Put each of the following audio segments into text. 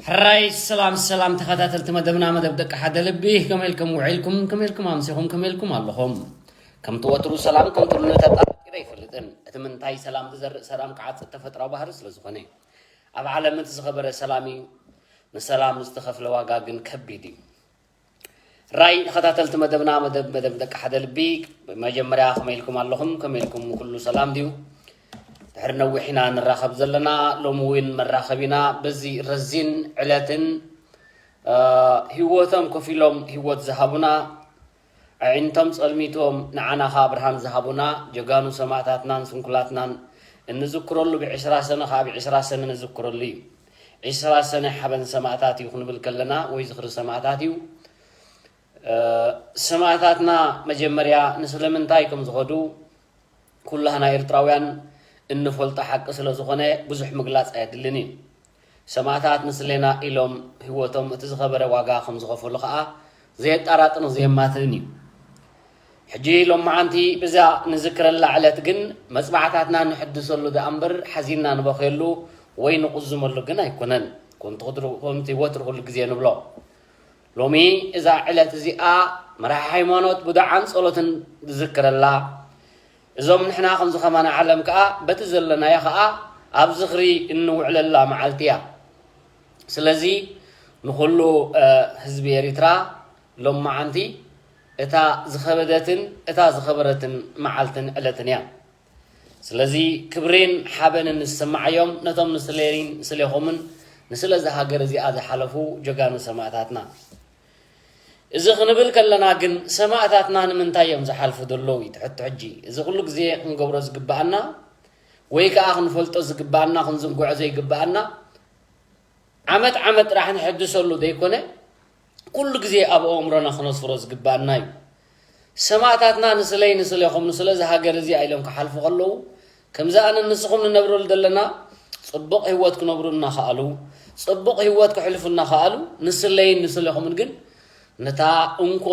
ሕራይ ሰላም ሰላም ተኸታተልቲ መደብና፣ መደብ ደቂ ሓደ ልቢ፣ ከመይ ኢልኩም ውዒልኩም? ከመይ ኢልኩም ኣምሲኹም? ከመይ ኢልኩም ኣለኹም? ከምቲ ወትሩ ሰላም ከምትብሉኒ ተጣሪረ ኣይፈልጥን። እቲ ምንታይ ሰላም ዝዘርእ ሰላም ክዓጽድ ተፈጥራዊ ባህሪ ስለ ዝኾነ። ኣብ ዓለም እቲ ዝኸበረ ሰላም እዩ። ንሰላም ዝተኸፍለ ዋጋ ግን ከቢድ እዩ። ራይ ተኸታተልቲ መደብና፣ መደብ መደብ ደቂ ሓደ ልቢ፣ መጀመርያ ከመይ ኢልኩም ኣለኹም? ከመይ ኢልኩም? ኩሉ ሰላም ድዩ? ድሕሪ ነዊሕ ኢና ንራኸብ ዘለና። ሎሚ እውን መራኸቢና በዚ ረዚን ዕለትን፣ እ፣ ህይወቶም ከፊሎም ህይወት ዝሃቡና፣ ኣዒንቶም ጸልሚቶም ንዓና ከኣ ብርሃን ዝሃቡና ጀጋኑ ሰማእታትናን ስንኩላትናን እንዝክረሉ፣ ብዕስራ ሰነ ከኣ ብዕስራ ሰነ ንዝክረሉ እዩ። ዕስራ ሰነ ሓበን ሰማእታት እዩ ክንብል ከለና፣ ወይ ዝኽሪ ሰማእታት እዩ። እ፣ ሰማእታትና መጀመርያ ንስለምንታይ ከም ዝኸዱ ኩላህና ኤርትራውያን እንፈልጦ ሓቂ ስለ ዝኾነ ብዙሕ ምግላጽ ኣየድልን እዩ። ሰማእታት ንስሌና ኢሎም ህይወቶም እቲ ዝኸበረ ዋጋ ከም ዝኸፈሉ ከኣ ዘየጣራጥርን ዘየማትእን እዩ። ሕጂ ሎመዓንቲ ብዛ ንዝክረላ ዕለት ግን መጽናዕታትና ንሕድሰሉ ደኣ እምበር ሓዚንና ንበኽየሉ ወይ ንቑዝመሉ ግን ኣይኮነን። ከምቲ ክድሩ-፣ ከምቲ ወትሩ ኩሉ ግዜ ንብሎ። ሎሚ እዛ ዕለት እዚኣ መራሒ ሃይማኖት ብዱዓን ጸሎትን ዝዝክረላ፣ እዞም ንሕና ከምዚ ከማና ዓለም ከኣ በቲ ዘለናዮ ከኣ ኣብ ዝኽሪ እንውዕለላ መዓልቲ እያ። ስለዚ ንኹሉ፣ እ፣ ህዝቢ ኤሪትራ ሎመዓንቲ እታ ዝኸበደትን እታ ዝኸበረትን መዓልትን ዕለትን እያ። ስለዚ ክብሬን ሓበንን ዝስምዓዮም ነቶም ንስሌን ንስሌኹምን ንስለ እዛ ሃገር እዚኣ ዝሓለፉ ጀጋኑ ሰማእታትና። እዚ ክንብል ከለና ግን ሰማእታትና ንምንታይ እዮም ዝሓልፉ ዘለዉ እዩ እቲ ሕቶ። ሕጂ እዚ ኩሉ ግዜ ክንገብሮ ዝግብኣና ወይ ከኣ ክንፈልጦ ዝግብኣና፣ ክንዝንግዖ ዘይግብኣና፣ ዓመት ዓመት ጥራሕ ንሕድሰሉ ዘይኮነ፣ ኩሉ ግዜ ኣብ ኣእምሮና ክነስፍሮ ዝግብኣና እዩ። ሰማእታትና ንስለይ ንስሌኹም ንስለ እዛ ሃገር እዚኣ ኢሎም ክሓልፉ ከለዉ፣ ከምዚ ኣነ ንስኹም ንነብረሉ ዘለና ጽቡቕ ህይወት ክነብሩ እናኸኣሉ፣ ጽቡቕ ህይወት ክሕልፉ እናኸኣሉ፣ ንስለይን ንስሌኹምን ግን ነታ እንኮ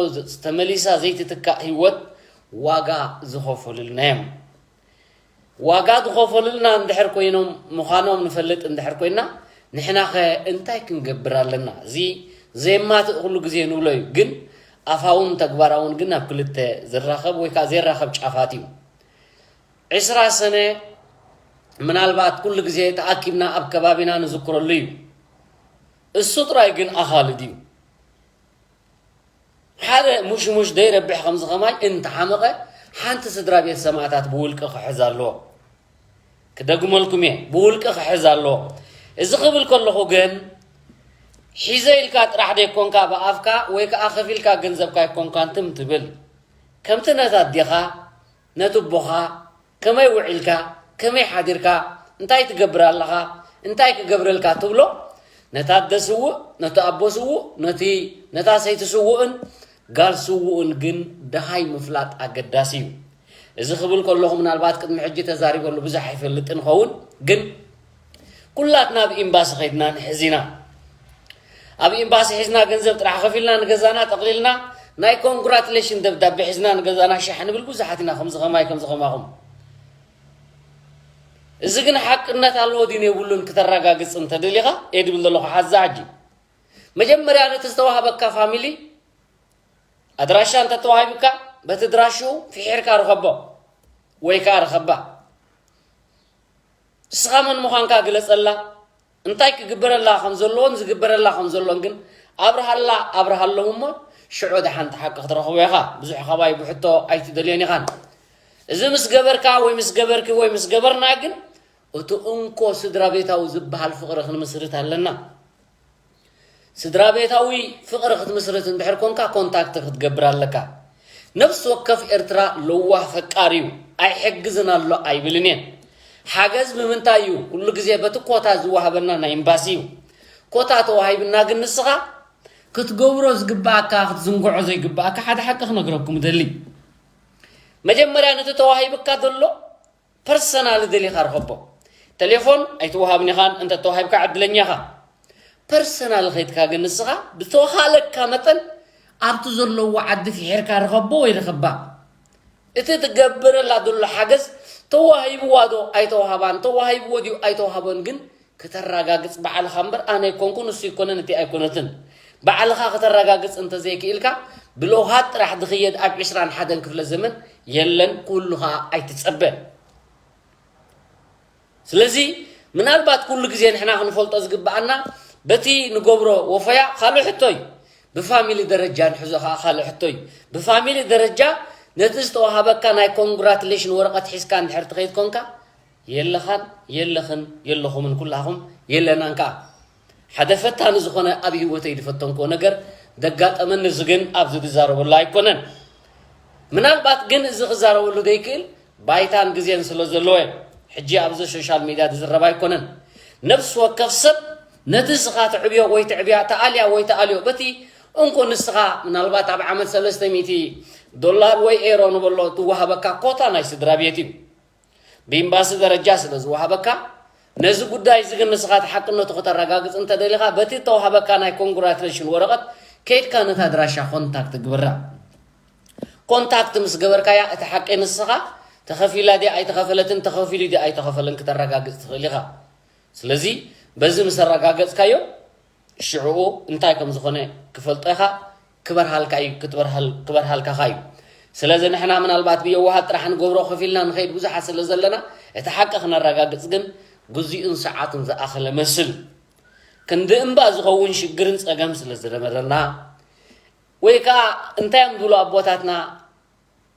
ተመሊሳ ዘይትትካእ ህይወት ዋጋ ዝኸፈሉልና እዮም። ዋጋ ዝኸፈሉልና እንድሕር ኮይኖም፣ ምዃኖም ንፈልጥ እንድሕር ኮይና፣ ንሕናኸ እንታይ ክንገብር ኣለና? እዚ ዘየማትእ ኩሉ ግዜ ንብሎ እዩ፣ ግን ኣፋውን ተግባራውን ግን ኣብ ክልተ ዝራኸብ ወይ ከኣ ዘይራኸብ ጫፋት እዩ። ዕስራ ሰነ ምናልባት ኩሉ ግዜ ተኣኪብና ኣብ ከባቢና ንዝክረሉ እዩ። እሱ ጥራይ ግን ኣኻልድ እዩ። ሓደ ሙሽሙሽ ደይረብሕ ከምዚ ኸማይ እንተሓመቐ፣ ሓንቲ ስድራ ቤት ሰማእታት ብውልቂ ክሕዝ ኣለዎ። ክደግመልኩም እየ፣ ብውልቂ ክሕዝ ኣለዎ። እዚ ክብል ከለኹ ግን፣ ሒዘ ኢልካ ጥራሕ ደይኮንካ ብኣፍካ ወይ ከኣ ከፊልካ ገንዘብካ ኣይኮንካን ትም ትብል። ከምቲ ነታ ኣዴኻ፣ ነቲ ኣቦኻ፣ ከመይ ውዒልካ፣ ከመይ ሓዲርካ፣ እንታይ ትገብር ኣለኻ፣ እንታይ ክገብረልካ ትብሎ፣ ነታ ኣደ ስውእ፣ ነቲ ኣቦ ስውእ፣ ነቲ፣ ነታ ሰይቲ ስውእን ጋል ስውእን ግን ደሃይ ምፍላጥ ኣገዳሲ እዩ። እዚ ክብል ከለኹ ምናልባት ቅድሚ ሕጂ ተዛሪበሉ ብዙሕ ኣይፈልጥን ኸውን፣ ግን ኩላትና ኣብ ኤምባሲ ኸይድና ንሕዝ ኢና። ኣብ ኤምባሲ ሒዝና ገንዘብ ጥራሕ ከፊልና ንገዛና ጠቕሊልና ናይ ኮንግራቱሌሽን ደብዳቤ ሒዝና ንገዛና ሻሕ ንብል ብዙሓት ኢና፣ ከምዚ ኸማይ ከምዚ ኸማኹም። እዚ ግን ሓቅነት ኣለዎ ድዩ የብሉን ክተረጋግጽ እንተደሊኻ፣ እየ ድብል ዘለኹ ሓዛ ሕጂ። መጀመርያ ነቲ ዝተዋህበካ ፋሚሊ ኣድራሻ እንተተዋሂቡካ፣ በቲ ድራሽኡ ፍሒርካ ርኸቦ ወይ ከኣ ርኸባ። ንስኻ መን ምዃንካ ግለጸላ፣ እንታይ ክግበረላ ከም ዘለዎን ዝግበረላ ከም ዘሎን ግን ኣብርሃላ፣ ኣብርሃሎም እሞ ሽዑ ደሓን እቲ ሓቂ ክትረኽቦ ኢኻ። ብዙሕ ካባይ ብሕቶ ኣይትደልዮን ኢኻን። እዚ ምስ ገበርካ ወይ ምስ ገበርኪ ወይ ምስ ገበርና ግን እቲ እንኮ ስድራ ቤታዊ ዝበሃል ፍቕሪ ክንምስርት ኣለና። ስድራ ቤታዊ ፍቕሪ ክትምስርት እንድሕር ኮንካ ኮንታክት ክትገብር ኣለካ። ነፍሲ ወከፍ ኤርትራ ለዋህ ፈቃር እዩ። ኣይሕግዝን ኣሎ ኣይብልን እየ። ሓገዝ ብምንታይ እዩ? ኩሉ ግዜ በቲ ኮታ ዝወሃበና ናይ ኤምባሲ እዩ። ኮታ ተዋሂብና ግን ንስኻ ክትገብሮ ዝግብኣካ፣ ክትዝንግዖ ዘይግብኣካ ሓደ ሓቂ ክነግረኩም እደሊ። መጀመርያ ነቲ ተዋሂብካ ዘሎ ፐርሰናል ደሊኻ ርኸቦ። ቴሌፎን ኣይትወሃብን ኢኻን፣ እንተ ተዋሂብካ ዕድለኛ ኢኻ። ፐርሰናል ኸይድካ ግን ንስኻ ብተወሃለካ መጠን ኣብቲ ዘለዎ ዓዲ ፍሒርካ ርኸቦ ወይ ርኸባ። እቲ ትገብረላ ዘሎ ሓገዝ ተዋሂብዋ ዶ ኣይተዋሃባን፣ ተዋሂብዎ ድዩ ኣይተዋሃቦን ግን ከተረጋግጽ ባዕልኻ እምበር፣ ኣነ ኣይኮንኩን፣ እሱ ኣይኮነን፣ እቲ ኣይኮነትን። ባዕልኻ ከተረጋግጽ እንተዘይክኢልካ፣ ብለውሃት ጥራሕ ዝኽየድ ኣብ ዕስራን ሓደን ክፍለ ዘመን የለን፣ ክህሉ ኸኣ ኣይትጸበ። ስለዚ ምናልባት ኩሉ ግዜ ንሕና ክንፈልጦ ዝግብኣና፣ በቲ ንገብሮ ወፈያ ካልእ ሕቶ እዩ። ብፋሚሊ ደረጃ ንሕዞ ኸዓ ካልእ ሕቶ እዩ። ብፋሚሊ ደረጃ ነቲ ዝተዋሃበካ ናይ ኮንግራቱሌሽን ወረቐት ሒዝካ እንድሕር ትኸይድ ኮንካ፣ የለኻን፣ የለኽን፣ የለኹምን፣ ኩላኹም የለናን ከኣ። ሓደ ፈታኒ ዝኾነ ኣብ ህይወተይ ዝፈተንክዎ ነገር ዘጋጠመኒ፣ እዚ ግን ኣብዚ ዝዛረበሉ ኣይኮነን። ምናልባት ግን እዚ ክዛረበሉ ዘይክእል ባይታን ግዜን ስለ ዘለዎ፣ ሕጂ ኣብዚ ሶሻል ሚድያ ዝዝረብ ኣይኮነን። ነፍሲ ወከፍ ሰብ ነቲ ንስኻ ትዕብዮ ወይ ትዕብያ፣ ትኣልያ ወይ ትኣልዮ፣ በቲ እንኮ ንስኻ ምናልባት ኣብ ዓመት ሰለስተ ሚእቲ ዶላር ወይ ኤሮ ንበሎ ትወሃበካ ኮታ ናይ ስድራ ቤት እዩ። ብኤምባሲ ደረጃ ስለ ዝወሃበካ፣ ነዚ ጉዳይ እዚ ግን ንስኻ እቲ ሓቅነቱ ከተረጋግጽ እንተደሊኻ፣ በቲ እተዋሃበካ ናይ ኮንግራቱሌሽን ወረቐት ከይድካ ነታ ኣድራሻ ኮንታክት ግበራ። ኮንታክት ምስ ገበርካያ፣ እቲ ሓቂ ንስኻ ተኸፊላ ድያ ኣይተኸፈለትን፣ ተኸፊሉ ድያ ኣይተኸፈለን ክተረጋግጽ ትኽእል ኢኻ። ስለዚ በዚ ምስ ኣረጋገጽካዮ፣ ሽዕኡ እንታይ ከም ዝኾነ ክፈልጦ ኢኻ፣ ክበርሃልካ እዩ፣ ክትበርሃል-፣ ክበርሃልካ ኸኣ እዩ። ስለዚ ንሕና ምናልባት ብየዋሃት ጥራሕ ንገብሮ፣ ከፊልና ንኸይድ ብዙሓት ስለ ዘለና፣ እቲ ሓቂ ክነረጋግጽ ግን ግዜኡን ሰዓቱን ዝኣኸለ መስል። ክንዲ እምባ ዝኸውን ሽግርን ጸገም ስለ ዝነበረና፣ ወይ ከኣ እንታይ እዮም ዝብሉ ኣቦታትና፣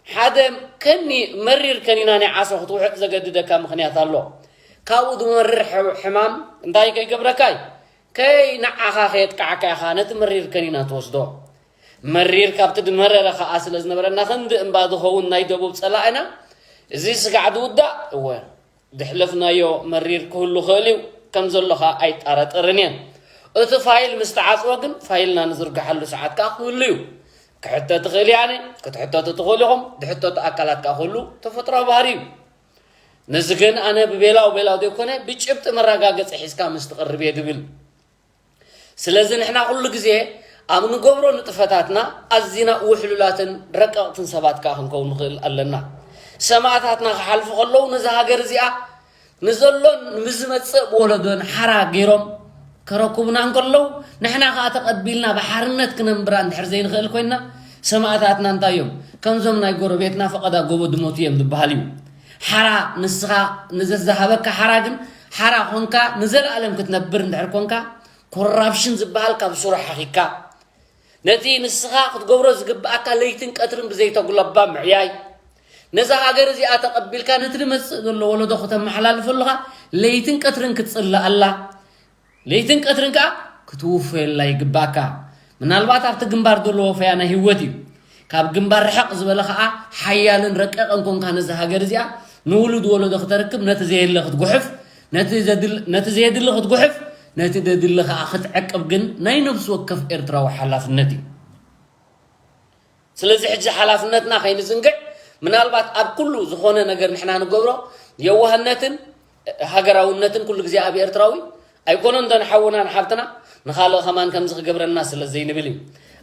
ሓደ ከኒ መሪር ከኒና ናይ ዓሶ ክትውሕጥ ዘገድደካ ምኽንያት ኣሎ። ካብኡ ዝመርር ሕ-፣ ሕማም እንታይ ከይገብረካ እዩ? ከይ ንዓኻ ከየጥቅዓካ ኢኻ ነቲ መሪር ከኒና ትወስዶ። መሪር ካብቲ ዝመረረ ኸኣ ስለ ዝነበረና፣ ክንዲ እምባ ዝኸውን ናይ ደቡብ ጸላኢና፣ እዚ ስጋዕ ዝውዳእ፣ እወ፣ ዘሕለፍናዮ መሪር ክህሉ ይኽእል እዩ፣ ከም ዘሎ ኸኣ ኣይጠራጠርን እየ። እቲ ፋይል ምስ ተዓጽወ ግን፣ ፋይልና ንዝርግሓሉ ሰዓት ከኣ ክህሉ እዩ። ክሕተት እኽእል እየ ኣነ፣ ክትሕተቱ ትኽእሉ ኢኹም፣ ዝሕተቱ ኣካላት ከኣ ክህሉ ተፈጥሮኣዊ ባህሪ እዩ። ነዚ ግን ኣነ ብቤላው ቤላው ዘይኮነ፣ ብጭብጢ መረጋገጺ ሒዝካ ምስ ትቐርብ እየ ዝብል። ስለዚ ንሕና ኩሉ ግዜ ኣብ ንገብሮ ንጥፈታትና ኣዚና ውሕሉላትን ረቀቕትን ሰባት ከኣ ክንከውን ንኽእል ኣለና። ሰማእታትና ክሓልፉ ከለዉ ነዛ ሃገር እዚኣ ንዘሎን ንዝመጽእ ወለዶን ሓራ ገይሮም ከረኩቡና እንከለዉ፣ ንሕና ከኣ ተቐቢልና ብሓርነት ክነንብራ እንድሕር ዘይንኽእል ኮይንና፣ ሰማእታትና እንታይ እዮም? ከምዞም ናይ ጎረቤትና ፈቐዳ ጎቦ ድሞቱ እዮም ዝበሃል እዩ። ሓራ ንስኻ ንዘዝሃበካ ሓራ ግን ሓራ ኮንካ ንዘለኣለም ክትነብር እንድሕር ኮንካ፣ ኮራፕሽን ዝበሃል ካብ ሱሩ ሓኺካ፣ ነቲ ንስኻ ክትገብሮ ዝግብኣካ ለይትን ቀትርን ብዘይተጉለባ ምዕያይ፣ ነዛ ሃገር እዚኣ ተቐቢልካ ነቲ ዝመጽእ ዘሎ ወለዶ ከተመሓላልፈሉ ኸኣ ለይትን ቀትርን ክትጽልኣላ፣ ለይትን ቀትርን ከኣ ክትውፈየላ ይግብኣካ። ምናልባት ኣብቲ ግንባር ዘሎ ወፈያ ናይ ህይወት እዩ። ካብ ግንባር ርሕቕ ዝበለ ኸኣ ሓያልን ረቂቕን ኮንካ ነዛ ሃገር እዚኣ ንውሉድ ወለዶ ክተርክብ፣ ነቲ ዘየለ ክትጉሕፍ፣ ነቲ ዘድል-፣ ነቲ ዘየድሊ ክትጉሕፍ፣ ነቲ ዘድሊ ኸኣ ክትዕቅብ ግን ናይ ነፍሲ ወከፍ ኤርትራዊ ሓላፍነት እዩ። ስለዚ ሕጂ ሓላፍነትና ከይንዝንግዕ፣ ምናልባት ኣብ ኩሉ ዝኾነ ነገር ንሕና ንገብሮ የዋህነትን ሃገራውነትን ኩሉ ግዜ ኣብ ኤርትራዊ ኣይኮነን ዶ ንሓውና ንሓብትና ንኻልእ ከማን ከምዚ ክገብረና ስለ ዘይንብል እዩ።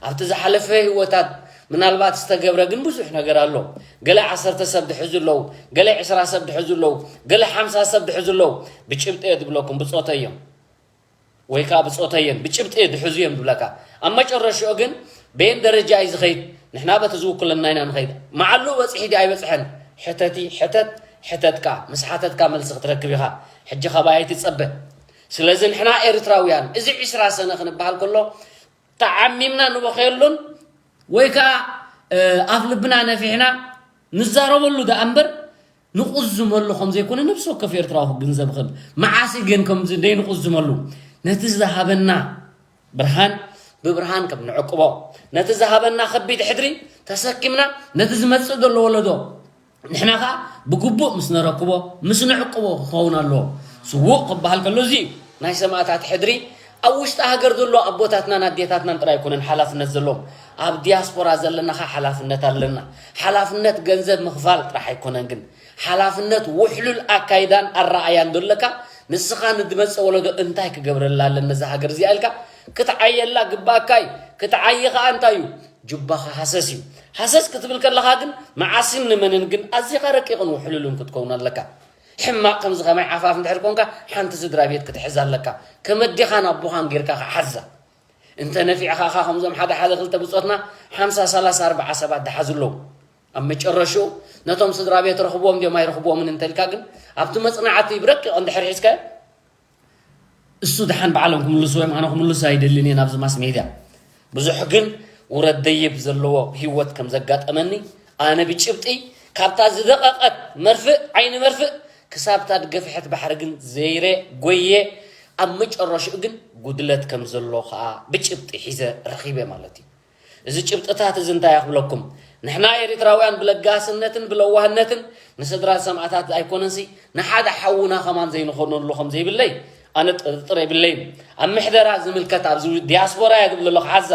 ኣብቲ ዝሓለፈ ህይወታት ምናልባት ዝተገብረ ግን ብዙሕ ነገር ኣሎ። ገለ ዓሰርተ ሰብ ድሕዙ ኣለዉ፣ ገለ ዕስራ ሰብ ድሕዙ ኣለዉ፣ ገለ ሓምሳ ሰብ ድሕዙ ኣለዉ። ብጭብጢ እየ ዝብለኩም፣ ብጾተይ እዮም። ወይ ከኣ ብጾተየን ብጭብጢ ድሕዙ እዮም ዝብለካ። ኣብ መጨረሽኦ ግን በየን ደረጃ እዩ ዝኸይድ? ንሕና በቲ ዝውክለና ኢና ንኸይድ። መዓሉ በጺሒ ድዩ ኣይበጽሐን? ሕተቲ፣ ሕተት፣ ሕተትካ፣ ምስ ሓተትካ መልሲ ክትረክብ ኢኻ። ሕጂ ካባይ ኣይትጸበ። ስለዚ ንሕና ኤርትራውያን እዚ ዕስራ ሰነ ክንበሃል ከሎ ተዓሚምና ንበኸየሉን ወይ ከኣ፣ እ፣ ኣፍ ልብና ነፊሕና ንዛረበሉ ደኣ እምበር ንቑዝመሉ ከም ዘይኮነ ነፍሲ ወከፍ ኤርትራዊ ክግንዘብ ይኽእል። መዓስ ግን ከምዚ ዘይንቑዝመሉ? ነቲ ዝሃበና ብርሃን ብብርሃን ከም ንዕቅቦ፣ ነቲ ዝሃበና ከቢድ ሕድሪ ተሰኪምና ነቲ ዝመጽእ ዘሎ ወለዶ ንሕና ኸኣ ብግቡእ ምስ ነረክቦ፣ ምስ ንዕቅቦ ክኸውን ኣለዎ። ስዉእ ክበሃል ከሎ እዚ እዩ። ናይ ሰማእታት ሕድሪ ኣብ ውሽጢ ሃገር ዘሎ ኣቦታትናን ኣዴታትናን ጥራይ ኣይኮነን ሓላፍነት ዘለዎም። ኣብ ዲያስፖራ ዘለና ኸኣ ሓላፍነት ኣለና። ሓላፍነት ገንዘብ ምኽፋል ጥራሕ ኣይኮነን፣ ግን ሓላፍነት ውሕሉል ኣካይዳን ኣረኣእያን ዘለካ፣ ንስኻ ንዝመጽእ ወለዶ እንታይ ክገብረላ ኣለኒ ነዛ ሃገር እዚኣ ኢልካ ክትዓየላ ግባእካ እዩ። ክትዓዪ ኸኣ እንታይ እዩ? ጁባኻ ሃሰስ እዩ። ሃሰስ ክትብል ከለኻ ግን መዓስን ንመንን ግን ኣዚኻ ረቂቕን ውሕሉልን ክትከውን ኣለካ። ሕማቕ ከምዚ ከማይ ዓፋፍ እንድሕር ኮንካ ሓንቲ ስድራ ቤት ክትሕዝ ኣለካ። ከመዲኻን ኣቦኻን ጌርካ ከሓዛ። እንተ ነፊዕኻ ኻ ከምዞም ሓደ ሓደ ክልተ ብጾትና ሓምሳ ሰላሳ ኣርባዓ ሰባት ድሓዙ ኣለዉ። ኣብ መጨረሽኡ ነቶም ስድራ ቤት ረኽብዎም ድዮም ኣይረኽብዎምን እንተልካ ግን ኣብቲ መጽናዕቲ ብረቂቕ እንድሕር ሒዝካዮ እሱ ደሓን ባዕሎም ክምልሱ እዮም። ኣነ ክምልሱ ኣይደልን እየ ናብዚ ማስ ሜድያ። ብዙሕ ግን ውረድ ደይብ ዘለዎ ህይወት ከም ዘጋጠመኒ ኣነ ብጭብጢ ካብታ ዝደቐቐት መርፍእ ዓይኒ መርፍእ ክሳብታ ድገፍሐት ባሕሪ ግን ዘይረ ጎየ ኣብ መጨረሽኡ ግን ጉድለት ከም ዘሎ ከዓ ብጭብጢ ሒዘ ረኺበ ማለት እዩ። እዚ ጭብጥታት እዚ እንታይ ክብለኩም? ንሕና ኤርትራውያን ብለጋስነትን ብለዋህነትን ንስድራ ሰማእታት ኣይኮነንሲ ንሓደ ሓውና ከማን ዘይንኾነሉ ከም ዘይብለይ ኣነ ጥርጥር የብለይን። ኣብ ምሕደራ ዝምልከት ኣብዚ ዲያስፖራ እየ ዝብል ኣለኹ። ሓዛ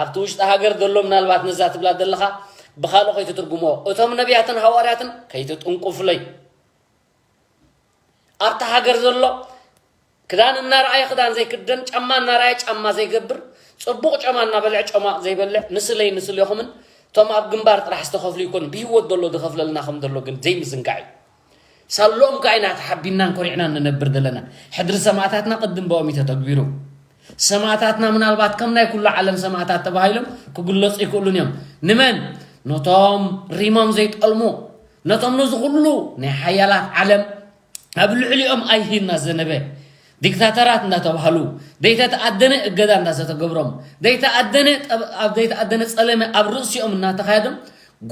ኣብቲ ውሽጢ ሃገር ዘሎ ምናልባት ነዛ ትብላ ዘለኻ ብኻልእ ከይትትርጉሞ እቶም ነቢያትን ሃዋርያትን ከይትጥንቁፍለይ። ኣብታ ሃገር ዘሎ ክዳን እናረኣየ ክዳን ዘይክደን፣ ጫማ እናረኣየ ጫማ ዘይገብር፣ ጽቡቕ ጨማ እናበልዐ ጨማ ዘይበልዕ፣ ንስለይ ንስሌኹምን እቶም ኣብ ግንባር ጥራሕ ዝተኸፍሉ ይኮኑ፣ ብህይወት ዘሎ ዝኸፍለልና ከም ዘሎ ግን ዘይምዝንጋዕ እዩ። ሳሎኦም ከኣ ኢና ተሓቢናን ኮሪዕናን ንነብር ዘለና። ሕድሪ ሰማእታትና ቅድም ብኦም እዩ ተተግቢሩ። ሰማእታትና ምናልባት ከም ናይ ኩሉ ዓለም ሰማእታት ተባሂሎም ክግለጹ ይክእሉን እዮም። ንመን? ነቶም ሪሞም ዘይጠልሙ፣ ነቶም ነዚ ኩሉ ናይ ሓያላት ዓለም ኣብ ልዕሊኦም ኣይሂ እናዘነበ፣ ዲክታተራት እናተባህሉ፣ ዘይተተኣደነ እገዳ እናተተገብሮም፣ ዘይተኣደነ ጠብ-፣ ኣብ ዘይተኣደነ ጸለመ ኣብ ርእሲኦም እናተኻየዶም፣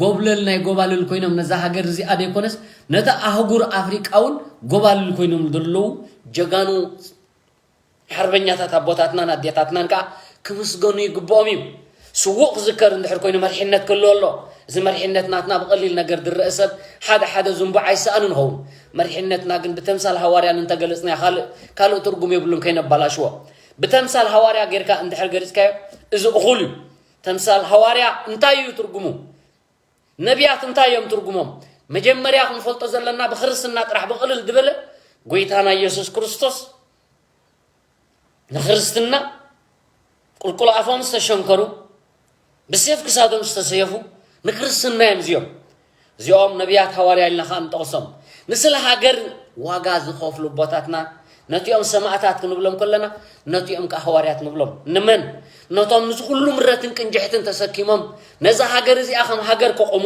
ጎብለል ናይ ጎባልል ኮይኖም ነዛ ሃገር እዚኣ ዘይኮነስ ነታ ኣህጉር ኣፍሪቃ እውን ጎባልል ኮይኖም ዘለዉ ጀጋኑ ሓርበኛታት ኣቦታትናን ኣዴታትናን ከዓ ክምስገኑ ይግብኦም እዩ። ስዉእ ክዝከር እንድሕር ኮይኑ መርሒነት ክህልዎ ኣሎ። እዚ መርሒነት ናትና ብቐሊል ነገር ዝረአ ሰብ ሓደ ሓደ ዝንቡዕ ኣይሰኣንን ይኸውን። መርሒነትና ግን ብተምሳል ሃዋርያን እንተገለጽናዮ ካልእ፣ ካልእ ትርጉም የብሉን ከይነባላሽዎ። ብተምሳል ሃዋርያ ጌርካ እንድሕር ገሊጽካዮ እዚ እኹል እዩ። ተምሳል ሃዋርያ እንታይ እዩ ትርጉሙ? ነቢያት እንታይ እዮም ትርጉሞም? መጀመርያ ክንፈልጦ ዘለና ብክርስትና ጥራሕ ብቕልል ዝበለ ጎይታና ኢየሱስ ክርስቶስ ንክርስትና ቁልቁል ኣፎም ዝተሸንከሩ ብሴፍ ክሳዶም ዝተሰየፉ ንክርስትና እዮም እዚኦም። እዚኦም ነቢያት ሃዋርያ ኢልና ከዓ ንጠቕሶም። ንስለ ሃገር ዋጋ ዝኸፍሉ ኣቦታትና ነቲኦም ሰማእታት ክንብሎም ከለና ነቲኦም ከዓ ሃዋርያት ንብሎም። ንመን? ነቶም ንዚ ኩሉ ምረትን ቅንጅሕትን ተሰኪሞም ነዛ ሃገር እዚኣ ከም ሃገር ከቑሙ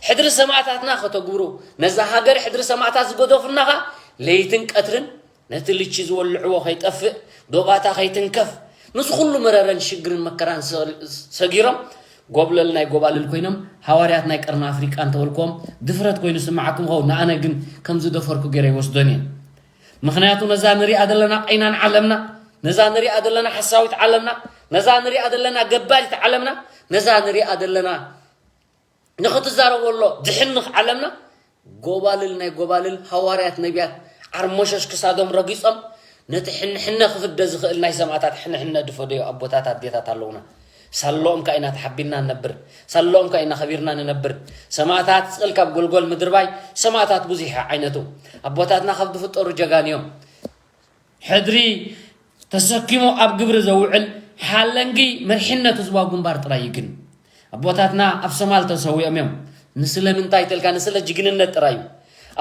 ሕድሪ ሰማእታትና ከተግብሩ ነዛ ሃገር ሕድሪ ሰማእታት ዝገደፉና ከዓ ለይትን ቀትርን ነቲ ልቺ ዝወልዕዎ ከይጠፍእ ዶባታ ከይትንከፍ ምስ ኩሉ መረረን ሽግርን መከራን ሰ-፣ ሰጊሮም ጎብለል ናይ ጎባልል ኮይኖም ሃዋርያት ናይ ቀርኒ ኣፍሪቃ እንተበልክዎም ድፍረት ኮይኑ ስምዓኩም ኸው ንኣነ ግን ከም ዝደፈርኩ ገይረ ይወስዶን እየ። ምኽንያቱ ነዛ ንሪኣ ዘለና ቐይናን ዓለምና፣ ነዛ ንሪኣ ዘለና ሓሳዊት ዓለምና፣ ነዛ ንሪኣ ዘለና ገባሊት ዓለምና፣ ነዛ ንሪኣ ዘለና ንኽትዛረበሎ ዝሕንኽ ዓለምና ጎባልል ናይ ጎባልል ሃዋርያት ነቢያት ዓርሞሸሽ ክሳዶም ረጊጾም ነቲ ሕንሕነ ክፍደ ዝኽእል ናይ ሰማእታት ሕንሕነ ዝፈደዩ ኣቦታት ኣዴታት ኣለዉና። ሳሎኦም ከኣ ኢና ተሓቢንና ንነብር፣ ሳሎኦም ከኣ ኢና ኸቢርና ንነብር። ሰማእታት ስቕል ካብ ጎልጎል ምድርባይ ሰማእታት ብዙሕ ዓይነቱ ኣቦታትና ካብ ዝፍጠሩ ጀጋን እዮም። ሕድሪ ተሰኪሙ ኣብ ግብሪ ዘውዕል ሓለንጊ መርሒነት ህዝባዊ ግንባር ጥራይ እዩ። ግን ኣቦታትና ኣብ ሶማል ተሰዊኦም እዮም። ንስለ ምንታይ ተልካ ንስለ ጅግንነት ጥራይ እዩ።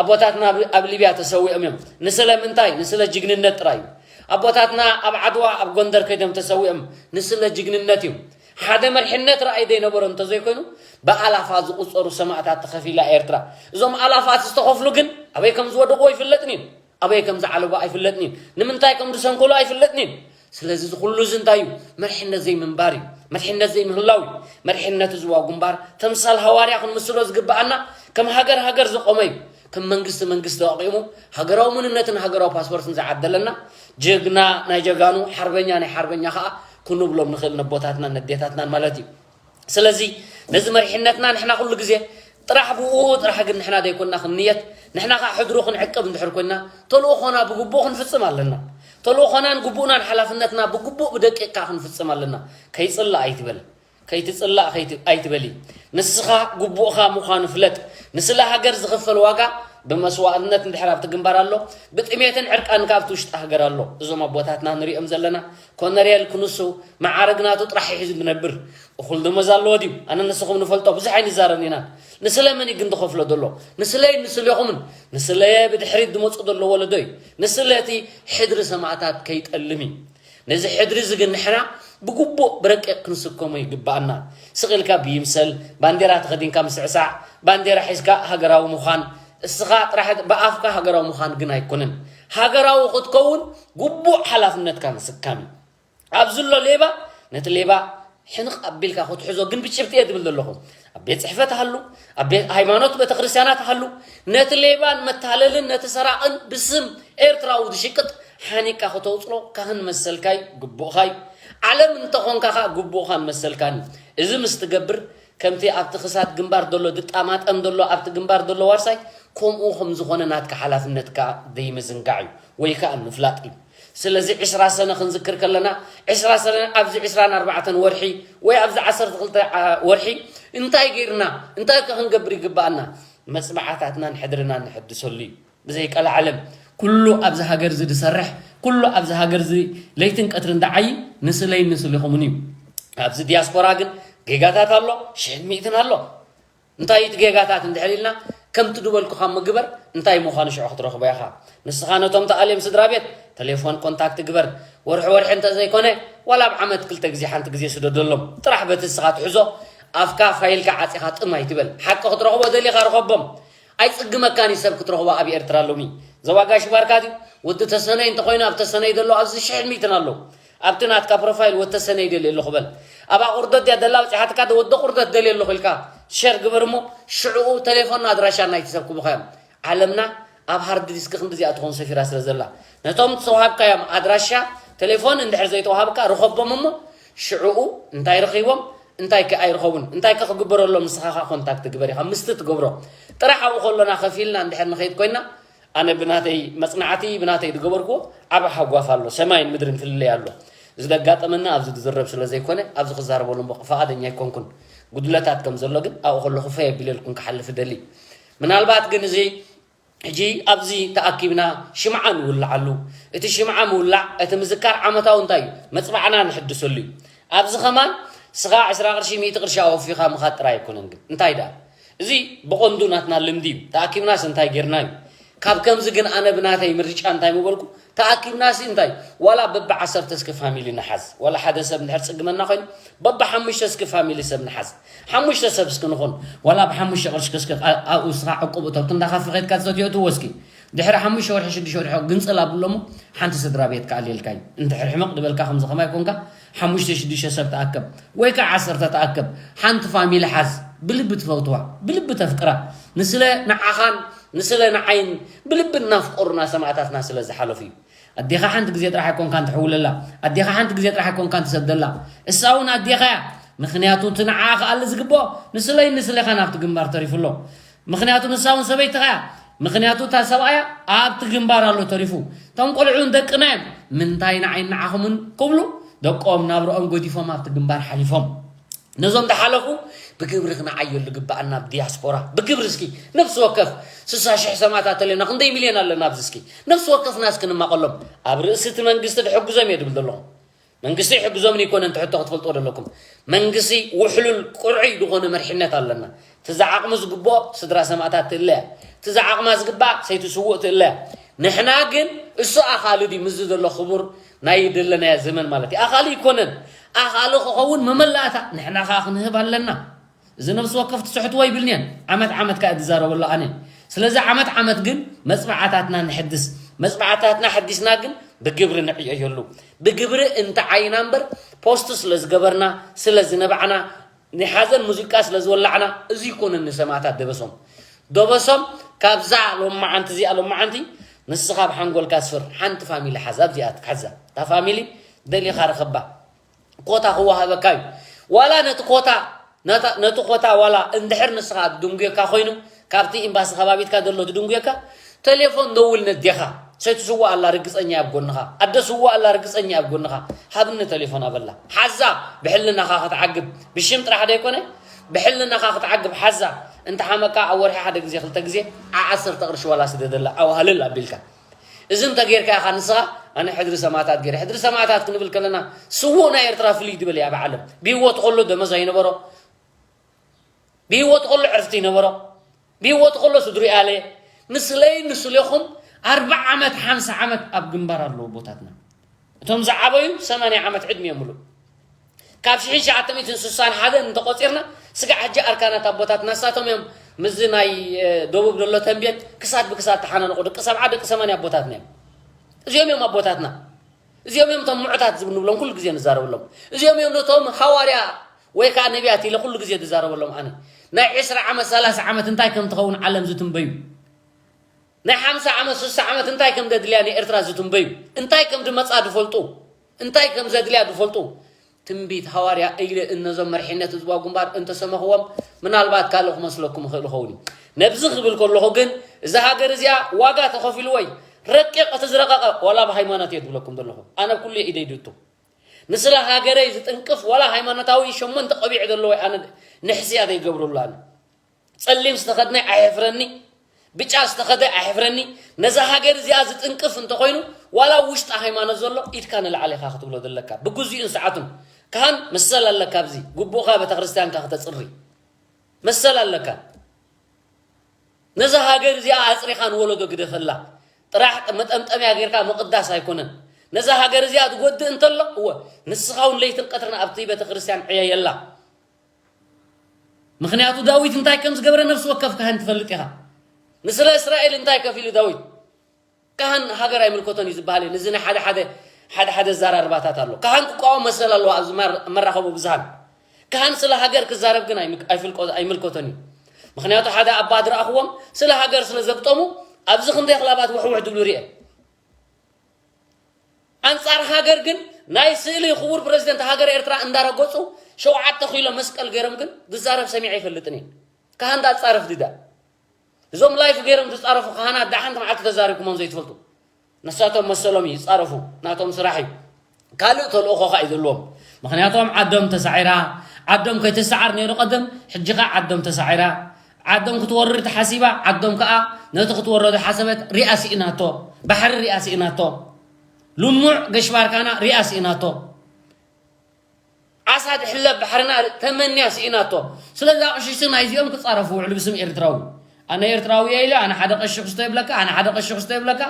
ኣቦታትና ኣብ፣ ኣብ ሊብያ ተሰዊኦም እዮም። ንስለ ምንታይ ንስለ ጅግንነት ጥራይ እዩ። ኣቦታትና ኣብ ዓድዋ ኣብ ጎንደር ከይዶም ተሰዊኦም ንስለ ጅግንነት እዩ። ሓደ መርሒነት ረኣይ ዘይነበሮ እንተዘይኮይኑ ብኣላፋት ዝቁጸሩ ሰማእታት ተኸፊላ ኤርትራ። እዞም ኣላፋት ዝተኸፍሉ ግን ኣበይ ከም ዝወደቑ ኣይፍለጥን እዩ። ኣበይ ከም ዝዓለቡ ኣይፍለጥን እዩ። ንምንታይ ከም ዝሰንከሉ ኣይፍለጥን እዩ። ስለዚ እዚ ኩሉ እዚ እንታይ እዩ? መርሒነት ዘይምንባር እዩ። መርሒነት ዘይምህላው እዩ። መርሒነት ህዝባዊ ግንባር ተምሳል ሃዋርያ ክንምስሎ ዝግብኣና ከም ሃገር ሃገር ዝቆመ እዩ። ከም መንግስቲ መንግስቲ ኣቂሙ ሃገራዊ መንነትን ሃገራዊ ፓስፖርትን ዝዓደለና ጀግና ናይ ጀጋኑ ሓርበኛ ናይ ሓርበኛ ከዓ ክንብሎም ንኽእል ነቦታትናን ነዴታትናን ማለት እዩ። ስለዚ ነዚ መሪሕነትና ንሕና ኩሉ ግዜ ጥራሕ ብኡ ጥራሕ ግን ንሕና ዘይኮንና ክንንየት፣ ንሕና ከዓ ሕድሩ ክንዕቅብ እንድሕር ኮይንና ተልእኾና ብግቡእ ክንፍጽም ኣለና። ተልእኾናን ግቡእናን ሓላፍነትና ብግቡእ ብደቂቕካ ክንፍጽም ኣለና። ከይጽላእ ኣይትበል፣ ከይትጽላእ ከይቲ-፣ ኣይትበሊ። ንስኻ ግቡእኻ ምዃኑ ፍለጥ። ንስለ ሃገር ዝኽፈል ዋጋ ብመስዋእትነት እንድሕር ኣብቲ ግንባር ኣሎ፣ ብጥሜትን ዕርቃን ካብቲ ውሽጢ ሃገር ኣሎ። እዞም ኣቦታትና ንሪኦም ዘለና ኮነሬል ክንሱ መዓርግ ናቱ ጥራሕ ሒዙ ዝነብር እኹል ደሞዝ ኣለዎ ድዩ? ኣነ ንስኹም ንፈልጦ ብዙሕ ኣይንዛረብን ኢና። ንስለ መን እዩ ግን ዝኸፍሎ ዘሎ? ንስለይ ንስሌኹምን ንስለየ ብድሕሪት ዝመፁ ዘሎ ወለዶ እዩ። ንስለ እቲ ሕድሪ ሰማእታት ከይጠልም እዩ። ነዚ ሕድሪ እዚ ግን ንሕና ብግቡእ ብረቂቕ ክንስከሞ ይግብኣና። ስቕ ኢልካ ብይምሰል ባንዴራ ተኸዲንካ ምስዕሳዕ፣ ባንዴራ ሒዝካ ሃገራዊ ምዃን፣ እስኻ ጥራሕ ብኣፍካ ሃገራዊ ምዃን ግን ኣይኮነን። ሃገራዊ ክትከውን ግቡእ ሓላፍነትካ ምስካም እዩ። ኣብ ዝሎ ሌባ ነቲ ሌባ ሕንቕ ኣቢልካ ክትሕዞ ግን ብጭብጢ እየ ዝብል ዘለኹ። ኣብ ቤት ጽሕፈት ሃሉ፣ ኣብ ቤት ሃይማኖት ቤተክርስትያናት ሃሉ፣ ነቲ ሌባን መታለልን ነቲ ሰራቕን ብስም ኤርትራዊ ዝሽቅጥ ሓኒቃ ከተውፅሎ ካህን መሰልካይ ግቡእኻይ። ዓለም እንተኾንካ ኸዓ ግቡእኻን መሰልካን እዩ። እዚ ምስ ትገብር ከምቲ ኣብቲ ክሳድ ግንባር ዘሎ ዝጣማጠም ዘሎ ኣብቲ ግንባር ዘሎ ዋርሳይ ከምኡ ከም ዝኾነ ናትካ ሓላፍነትካ ዘይምዝንጋዕ እዩ ወይ ከዓ ምፍላጥ እዩ። ስለዚ ዕስራ ሰነ ክንዝክር ከለና ዕስራ ሰነ ኣብዚ ዕስራን ኣርባዕተን ወርሒ ወይ ኣብዚ ዓሰርተ ክልተ ወርሒ እንታይ ገይርና እንታይ ከ ክንገብር ይግብኣና? መፅናዕታትናን ሕድርናን ንሕድሰሉ እዩ። ብዘይ ቀልዓለም ኩሉ ኣብዚ ሃገር እዚ ዝሰርሕ ኩሉ ኣብዚ ሃገር እዚ ለይትን ቀትርን ዝዓይ ንስለይን ንስሊኹምን እዩ። ኣብዚ ዲያስፖራ ግን ጌጋታት ኣሎ፣ ሽሕን ሚእትን ኣሎ። እንታይ እቲ ጌጋታት እንድሕር ኢልና ከምቲ ዝበልኩኻ እሞ ግበር እንታይ ምዃኑ ሽዑ ክትረኽቦ ኢኻ። ንስኻ ነቶም ተኣልዮም ስድራ ቤት ተሌፎን ኮንታክት ግበር። ወርሒ ወርሒ እንተዘይኮነ ዋላ ኣብ ዓመት ክልተ ግዜ ሓንቲ ግዜ ስደደሎም። ጥራሕ በቲ ንስኻ ትሕዞ ኣፍካ ፋይልካ ዓፂኻ ጥም ኣይትበል። ሓቂ ክትረኽቦ ደሊኻ ርኸቦም። ኣይፅግመካን እዩ ሰብ ክትረኽቦ ኣብ ኤርትራ ሎሚ። ዞባ ጋሽ ባርካ ድዩ? ወዲ ተሰነይ እንተኾይኑ ኣብ ተሰነይ ዘሎ ኣብዚ ሽሕን ሚእትን ኣለዉ። ኣብቲ ናትካ ፕሮፋይል ወተሰነ ይደልየ ኣለኹ በል። ኣብ ኣቑርደት ድያ ደላ ኣውፂሓትካ ወደ ቁርደት ደልየ ኣለኹ ኢልካ ሸር ግበር እሞ ሽዕኡ ተሌፎን ኣድራሻ ናይቲ ሰብ ክቡኻዮም። ዓለምና ኣብ ሃርድ ዲስክ ክንዲ እዚኣ ትኾን ሰፊራ ስለ ዘላ ነቶም ዝተዋሃብካዮም ኣድራሻ ተሌፎን እንድሕር ዘይተዋሃብካ ርኸቦም እሞ ሽዕኡ እንታይ ረኺቦም እንታይ ከ ኣይረኸቡን እንታይ ከ ክግበረሎም ንስኻ ኸዓ ኮንታክት ግበር ኢኻ ምስቲ ትገብሮ ጥራሕ ኣብኡ ከሎና ከፊልና እንድሕር ንኸይድ ኮይና ኣነ ብናተይ መጽናዕቲ ብናተይ ዝገበርኩዎ ዓቢ ሓጓፍ ኣሎ ሰማይን ምድርን ፍልልይ ኣሎ። እዚ ዘጋጠመና ኣብዚ ዝዝረብ ስለ ዘይኮነ ኣብዚ ክዛረበሉ እሞ ፍቓደኛ ኣይኮንኩን። ጉድለታት ከም ዘሎ ግን ኣብኡ ከለኹ ፈይ ኣቢለልኩም ክሓልፍ እደሊ። ምናልባት ግን እዚ ሕጂ ኣብዚ ተኣኪብና ሽምዓ ንውልዓሉ። እቲ ሽምዓ ምውላዕ እቲ ምዝካር ዓመታዊ እንታይ እዩ? መጽናዕትና ንሕድሰሉ እዩ። ኣብዚ ኸማን ስኻ ዕስራ ቅርሺ ሚእቲ ቅርሺ ኣወፊኻ ምኻድ ጥራይ ኣይኮነን ግን እንታይ ደኣ እዚ ብቐንዱ ናትና ልምዲ እዩ። ተኣኪብናስ እንታይ ጌርና እዩ? ካብ ከምዚ ግን ኣነ ብናተይ ምርጫ እንታይ ምበልኩ? ተኣኪብናሲ እንታይ ዋላ በቢ ዓሰርተ እስኪ ፋሚሊ ንሓዝ። ዋላ ሓደ ሰብ እንድሕር ጽግመና ኮይኑ በቢ ሓሙሽተ እስኪ ፋሚሊ ሰብ ንሓዝ። ሓሙሽተ ሰብ እስኪ ንኹን። ዋላ ብሓሙሽተ ቅርሺ እስኪ ኣብኡ እስኻ ዕቁብ እቶ ክንዳ ካፈ ኸድካ ትሰትዮ እትዎ እስኪ። ድሕሪ ሓሙሽተ ወርሒ ሽዱሽተ ወርሒ ግንጽል ኣብሎ እሞ ሓንቲ ስድራ ቤት ክኣልየልካ እዩ። እንድሕር ሕመቕ ዝበልካ ከምዚ ከማይ ኮንካ ሓሙሽተ ሽዱሽተ ሰብ ተኣከብ ወይ ከዓ ዓሰርተ ተኣከብ ሓንቲ ፋሚሊ ሓዝ ብልቢ ትፈውትዋ ብልቢ ተፍቅራ ንስለ ንዓኻን ንስለ ንዓይን ብልቢ እናፍቀሩና ሰማእታትና ስለ ዝሓለፉ እዩ ኣዴኻ ሓንቲ ግዜ ጥራሕ ኣይኮንካን ትሕውለላ ኣዴኻ ሓንቲ ግዜ ጥራሕ ኣይኮንካን ትሰደላ እሳ እውን ኣዴኻ እያ ምክንያቱ እቲ ንዓኣ ክኣሊ ዝግብኦ ንስለይ ንስሌኻ ናብቲ ግንባር ተሪፉ ኣሎ ምኽንያቱ ንሳ እውን ሰበይትኻ እያ። ምኽንያቱ እታ ሰብኣያ ኣብቲ ግንባር ኣሎ ተሪፉ። እቶም ቆልዑ እውን ደቅና እዮም። ምንታይ ንዓይን ንዓኹምን ክብሉ ደቆም ናብርኦም ገዲፎም ኣብቲ ግንባር ሓሊፎም። ነዞም ዝሓለፉ ብግብሪ ክንዓየሉ ግብኣና ኣብ ዲያስፖራ። ብግብሪ እስኪ ነፍሲ ወከፍ ስሳ ሽሕ ሰማእታት ተለና ክንደይ ሚልዮን ኣለና ኣብዚ እስኪ ነፍሲ ወከፍና እስኪ ንማቐሎም። ኣብ ርእሲ እቲ መንግስቲ ድሕግዞም እየ ድብል ዘለኹ። መንግስቲ ይሕግዞምን ይኮነን ትሕቶ ክትፈልጥዎ ዘለኩም መንግስቲ ውሕሉል ቁርዑይ ዝኾነ መርሒነት ኣለና ትዝዓቕሚ ዝግብኦ ስድራ ሰማእታት ትእለ እያ ትዝዓቕማ ዝግባእ ሰይቲ ስውእ ትእለ እያ ንሕና ግን እሱ ኣኻሊ ድዩ ምዚ ዘሎ ክቡር ናይ ዘለናዮ ዘመን ማለት እዩ ኣኻሊ ይኮነን ኣኻሊ ክኸውን መመላእታ ንሕና ከዓ ክንህብ ኣለና እዚ ነብሲ ወከፍ ትስሕትዎ ይብልንየን ዓመት ዓመት ከኣ ዝዛረበሉ ኣነ ስለዚ ዓመት ዓመት ግን መፅናዕታትና ንሕድስ መፅናዕታትና ሓዲስና ግን ብግብሪ ንዕየየሉ ብግብሪ እንተዓይና እምበር ፖስት ስለ ዝገበርና ስለ ዝነባዕና ናይ ሓዘን ሙዚቃ ስለ ዝወላዕና እዚ ይኮነን ንሰማእታት ደበሶም ደበሶም ካብዛ ሎማዓንቲ እዚኣ ሎማዓንቲ ንስኻ ኣብ ሓንጎልካ ስፍር ሓንቲ ፋሚሊ ሓዛ ኣብዚኣ ትሓዛ እታ ፋሚሊ ደሊኻ ርኸባ ኮታ ክወሃበካ እዩ ዋላ ነቲ ኮታ ነቲ ኮታ ዋላ እንድሕር ንስኻ ድንጉየካ ኮይኑ ካብቲ ኤምባሲ ከባቢትካ ዘሎ ትድንጉየካ ተሌፎን ደውል ነዴኻ ሰይቲ ስዋ ኣላ ርግፀኛ ኣብ ጎንኻ ኣደ ስዋ ኣላ ርግፀኛ ኣብ ጎንኻ ሃብኒ ተሌፎን ኣበላ ሓዛ ብሕልናኻ ክትዓግብ ብሽም ጥራሕ ደይኮነ ብሕልናኻ ክትዓግብ ሓዛ እንተ ሓመካ ኣብ ወርሒ ሓደ ግዜ ክልተ ግዜ ዓ ዓሰርተ ቅርሺ ዋላ ስደደላ ኣዋህልል ኣቢልካ። እዚ እንተ ጌርካ ኢኻ ንስኻ ኣነ ሕድሪ ሰማእታት ገይረ። ሕድሪ ሰማእታት ክንብል ከለና ስዉእ ናይ ኤርትራ ፍልይ ዝበለ እያ ብዓለም። ብህይወት ከሎ ደመዛ ይነበሮ፣ ብህይወት ከሎ ዕርፍቲ ይነበሮ፣ ብህይወት ከሎ ስድሩ ያለ። ንስለይ ንስሌኹም ኣርባዓ ዓመት ሓምሳ ዓመት ኣብ ግንባር ኣለዉ ኣቦታትና። እቶም ዝዓበዩ ሰማንያ ዓመት ዕድመ እዮም ምሉእ። ካብ ሽሕን ትሽዓተ ሚእትን ስሳን ሓደን እንተቆጺርና ስጋዕ ሕጂ ኣርካናት ኣቦታትና ንሳቶም እዮም። ምስዚ ናይ ደቡብ ዘሎ ተንቤን ክሳድ ብክሳድ ተሓናነቑ ደቂ ሰብዓ ደቂ ሰማንያ ኣቦታትና እዮም። እዚኦም እዮም ኣቦታትና። እዚኦም እዮም እቶም ምዑታት ዝብል ንብሎም ኩሉ ግዜ ንዛረበሎም። እዚኦም እዮም ነቶም ሃዋርያ ወይ ከዓ ነቢያት ኢለ ኩሉ ግዜ ዝዛረበሎም ኣነ። ናይ ዕስራ ዓመት ሰላሳ ዓመት እንታይ ከም ትኸውን ዓለም ዝትንበዩ፣ ናይ ሓምሳ ዓመት ስሳ ዓመት እንታይ ከም ዘድልያ ንኤርትራ ዝትንበዩ፣ እንታይ ከም ድመጻ ዝፈልጡ፣ እንታይ ከም ዘድልያ ዝፈልጡ። ትንቢት ሃዋርያ ኢለ እነዞም መርሒነት ህዝባዊ ግንባር እንተሰመኽዎም ምናልባት ካልእ ክመስለኩም ይኽእል ይኸውን እዩ። ነብዚ ክብል ከለኹ ግን እዛ ሃገር እዚኣ ዋጋ ተኸፊልዎ እዩ። ረቂቕ እቲ ዝረቐቐ ዋላ ብሃይማኖት እየ ዝብለኩም ዘለኹ። ኣነ ኩሉ ኢደይ ድቱ ንስለ ሃገረይ ዝጥንቅፍ ዋላ ሃይማኖታዊ ሸሞንተ ቀቢዕ ዘለዎ ኣነ ንሕስያ ዘይገብረሉ ኣነ ጸሊም ዝተኸድነ ኣየሕፍረኒ፣ ብጫ ዝተኸደ ኣየሕፍረኒ። ነዛ ሃገር እዚኣ ዝጥንቅፍ እንተኾይኑ ዋላ ውሽጢ ሃይማኖት ዘሎ ኢድካ ንላዕሊ ኢኻ ክትብሎ ዘለካ ብግዜኡን ሰዓቱን። ካህን መሰል ኣለካ፣ ኣብዚ ግቡእካ ቤተክርስትያንካ ክተጽሪ መሰል ኣለካ። ነዛ ሃገር እዚኣ ኣጽሪኻ ንወለዶ ግደፈላ። ጥራሕ መጠምጠምያ ጌርካ ምቕዳስ ኣይኮነን። ነዛ ሃገር እዚኣ ትጎድእ እንተሎ እወ ንስኻ እውን ለይትን ቀትርን ኣብቲ ቤተክርስትያን ዕየየላ። ምኽንያቱ ዳዊት እንታይ ከም ዝገብረ ነፍሲ ወከፍ ካህን ትፈልጥ ኢኻ። ንስለ እስራኤል እንታይ ከፊሉ ዳዊት? ካህን ሃገር ኣይምልከቶን እዩ ዝበሃል እዩ። ንዚ ናይ ሓደ ሓደ ሓደ ሓደ ኣዘራርባታት ኣሎ። ካህን ክቃወም መሰል ኣለዎ ኣብዚ መር- መራኸቢ ብዙሃን። ካህን ስለ ሃገር ክዛረብ ግን ኣይምክ- ኣይፍልቆ- ኣይምልከቶን እዩ። ምኽንያቱ ሓደ ኣባ ዝረኣኽዎም ስለ ሃገር ስለ ዘግጠሙ ኣብዚ ክንደይ ክላባት ውሕውሕ ድብሉ ርኤ። ኣንጻር ሃገር ግን ናይ ስእሊ ክቡር ፕረዚደንት ሃገር ኤርትራ እንዳረገጹ ሸውዓተ ኪሎ መስቀል ገይሮም ግን ዝዛረብ ሰሚዐ ኣይፈልጥን እየ። ካህን ዳጻረፍ ድዳ እዞም ላይፍ ገይሮም ዝጻረፉ ካህናት ዳሓንቲ መዓልቲ ተዛሪብኩሞም ዘይትፈልጡ። ንሳቶም መሰሎም እዩ ይጻረፉ፣ ናቶም ስራሕ እዩ። ካልእ ተልእኾ ኸኣ እዩ ዘለዎም። ምኽንያቶም ዓዶም ተሳዒራ፣ ዓዶም ከይትሰዓር ነይሩ ቀደም፣ ሕጂ ኸኣ ዓዶም ተሳዒራ። ዓዶም ክትወርር ተሓሲባ፣ ዓዶም ከኣ ነቲ ክትወሮ ዝሓሰበት ሪኣ ስኢናቶ፣ ባሕሪ ሪኣ ስኢናቶ፣ ልሙዕ ገሽባርካና ሪኣ ስኢናቶ። ዓሳ ድሕለብ ባሕርና ተመንያ ስኢናቶ። ስለዚ ኣቕሽሽቲ ናይዚኦም ክጻረፉ ውዕሉ ብስም ኤርትራዊ። ኣነ ኤርትራዊ እየ ኢለ ኣነ ሓደ ቀሺ ክስቶ ይብለካ፣ ኣነ ሓደ ቀሺ ክስቶ ይብለካ፣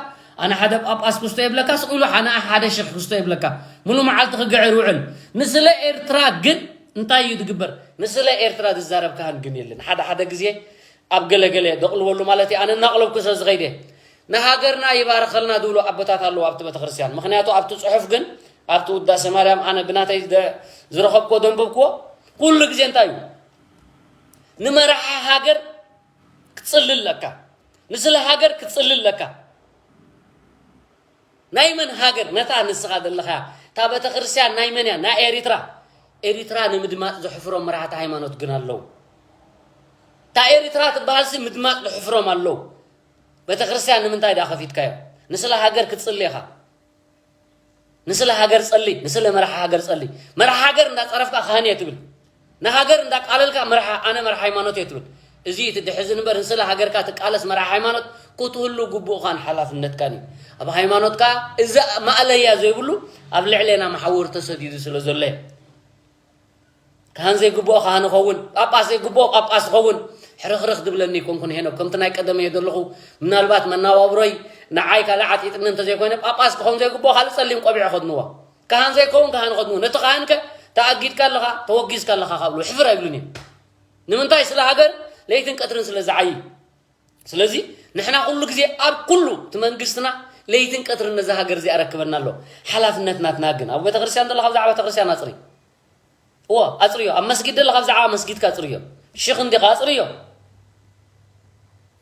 ኣነ ሓደ ጳጳስ ክስቶ ይብለካ፣ ስቕ ኢሉ ኣነ ሓደ ሽሕ ክስቶ ይብለካ። ሙሉ መዓልቲ ክግዕር ውዕል። ንስለ ኤርትራ ግን እንታይ እዩ ዝግበር? ንስለ ኤርትራ ዝዛረብ ካህን ግን የለን። ሓደ ሓደ ግዜ ኣብ ገለ ገለ ደቕልበሉ ማለት እዩ። ኣነ እናቕለብኩ ሰብ ዝኸይደ ንሃገርና ይባርኸልና ዝብሉ ኣቦታት ኣለዉ ኣብቲ ቤተክርስትያን። ምኽንያቱ ኣብቲ ጽሑፍ ግን ኣብቲ ውዳሴ ማርያም ኣነ ብናተይ ደ- ዝረኸብክዎ ዘንበብክዎ ኩሉ ግዜ እንታይ እዩ ንመራሒ ሃገር ክትጽሊ ኣለካ፣ ንስለ ሃገር ክትጽሊ ኣለካ። ናይ መን ሃገር ነታ ንስኻ ዘለኻያ እታ ቤተክርስትያን ናይ መን እያ? ናይ ኤሪትራ። ኤሪትራ ንምድማፅ ዘሕፍሮም መራሕቲ ሃይማኖት ግን ኣለዉ። እታ ኤሪትራ ትበሃልሲ ምድማፅ ዘሕፍሮም ኣለዉ። ቤተክርስትያን ንምንታይ ደኣ ከፊትካዮ? ንስለ ሃገር ክትፅሊ ኢኻ። ንስለ ሃገር ጸሊ፣ ንስለ መራሒ ሃገር ጸሊ። መራሒ ሃገር እንዳጸረፍካ ካህን እየ ትብል። ንሃገር እንዳቃለልካ መራሒ ኣነ መራሒ ሃይማኖት እየ ትብል። እዚ እቲ ድሕዝን እምበር ንስለ ሃገርካ ትቃለስ መራሒ ሃይማኖት ክትህሉ ግቡእኻን ሓላፍነትካን እዩ። ኣብ ሃይማኖትካ እዚ ማእለያ ዘይብሉ ኣብ ልዕሌና መሓውር ተሰዲዱ ስለ ዘሎ እዩ። ካህን ዘይግብኦ ካህን ይኸውን፣ ጳጳስ ዘይግብኦ ጳጳስ ይኸውን። ሕርኽርኽ ዝብለኒ ኣይኮንኩን ሄኖክ፣ ከምቲ ናይ ቀደመይ ዘለኹ ምናልባት መናባብሮይ ንዓይ ካልእ ዓጢጥኒ እንተዘይኮይነ ጳጳስ ክኸውን ዘይግብኦ ካልእ ጸሊም ቆቢዕ ከድንዎ። ካህን ዘይከውን ካህን ከድንዎ። ነቲ ካህንከ ተኣጊድካ ኣለኻ፣ ተወጊዝካ ኣለኻ ካብሉ ሕፍር ኣይብሉን እዮም። ንምንታይ? ስለ ሃገር ለይትን ቀትርን ስለ ዝዓዪ። ስለዚ ንሕና ኩሉ ግዜ ኣብ ኩሉ እቲ መንግስትና ለይትን ቀትርን ነዛ ሃገር እዚኣ ረክበና ኣሎ። ሓላፍነት ናትና ግን ኣብ ቤተክርስትያን ዘለኻ ብዛዕባ ቤተክርስትያን ኣፅሪ። እዎ ኣፅርዮ። ኣብ መስጊድ ዘለኻ ብዛዕባ መስጊድካ ኣፅርዮ። ሽኽ እንዲኻ ኣፅርዮ።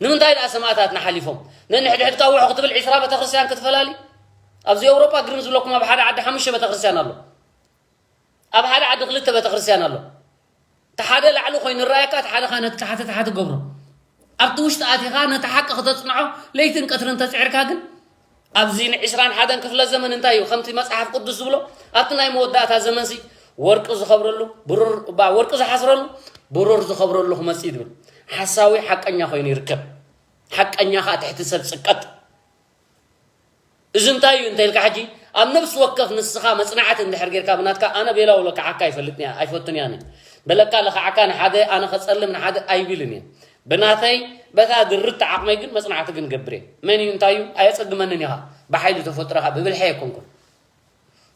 ንምንታይ ደኣ ሰማእታትና ሓሊፎም ነንሕድሕድካ ውሕ ክትብል ዒስራ ቤተክርስትያን ክትፈላሊ? ኣብዚ ኤውሮጳ ግርም ዝብለኩም ኣብ ሓደ ዓዲ ሓሙሽተ ቤተክርስትያን ኣሎ። ኣብ ሓደ ዓዲ ክልተ ቤተክርስትያን ኣሎ። እቲ ሓደ ላዕሊ ኮይኑ ይረኣየካ፣ እቲ ሓደ ኸዓ ነቲ ታሕቲ ታሕቲ ገብሮ። ኣብቲ ውሽጢ ኣቲኻ ነቲ ሓቂ ክተጽንዖ ለይትን ቀትርን ተጽዒርካ ግን ኣብዚ ንዕስራን ሓደን ክፍለ ዘመን እንታይ እዩ ከምቲ መጽሓፍ ቅዱስ ዝብሎ ኣብቲ ናይ መወዳእታ ዘመንሲ ወርቂ ዝኸብረሉ ብሩር እባ ወርቂ ዝሓስረሉ ብሩር ዝኸብረሉ ክመጽእ እዩ ዝብል። ሓሳዊ ሓቀኛ ኮይኑ ይርከብ። ሓቀኛ ከዓ ትሕቲ ሰብ ጽቀጥ። እዚ እንታይ እዩ እንተ ኢልካ፣ ሕጂ ኣብ ነፍሲ ወከፍ ንስኻ መጽናዕቲ እንድሕር ጌርካ ብናትካ፣ ኣነ ቤላው ለክዓካ ኣይፈልጥን እያ፣ ኣይፈቱን እያ። ኣነ በለካ ለኽዓካ ንሓደ ኣነ ከጸልም ንሓደ ኣይብልን እየ። ብናተይ በታ ድርት ዓቕመይ ግን መጽናዕቲ ግን ገብር እየ። መን እዩ እንታይ እዩ ኣየጸግመንን ኢኻ። ብሓይሊ ተፈጥሮኻ ብብልሐ የኮንኩን።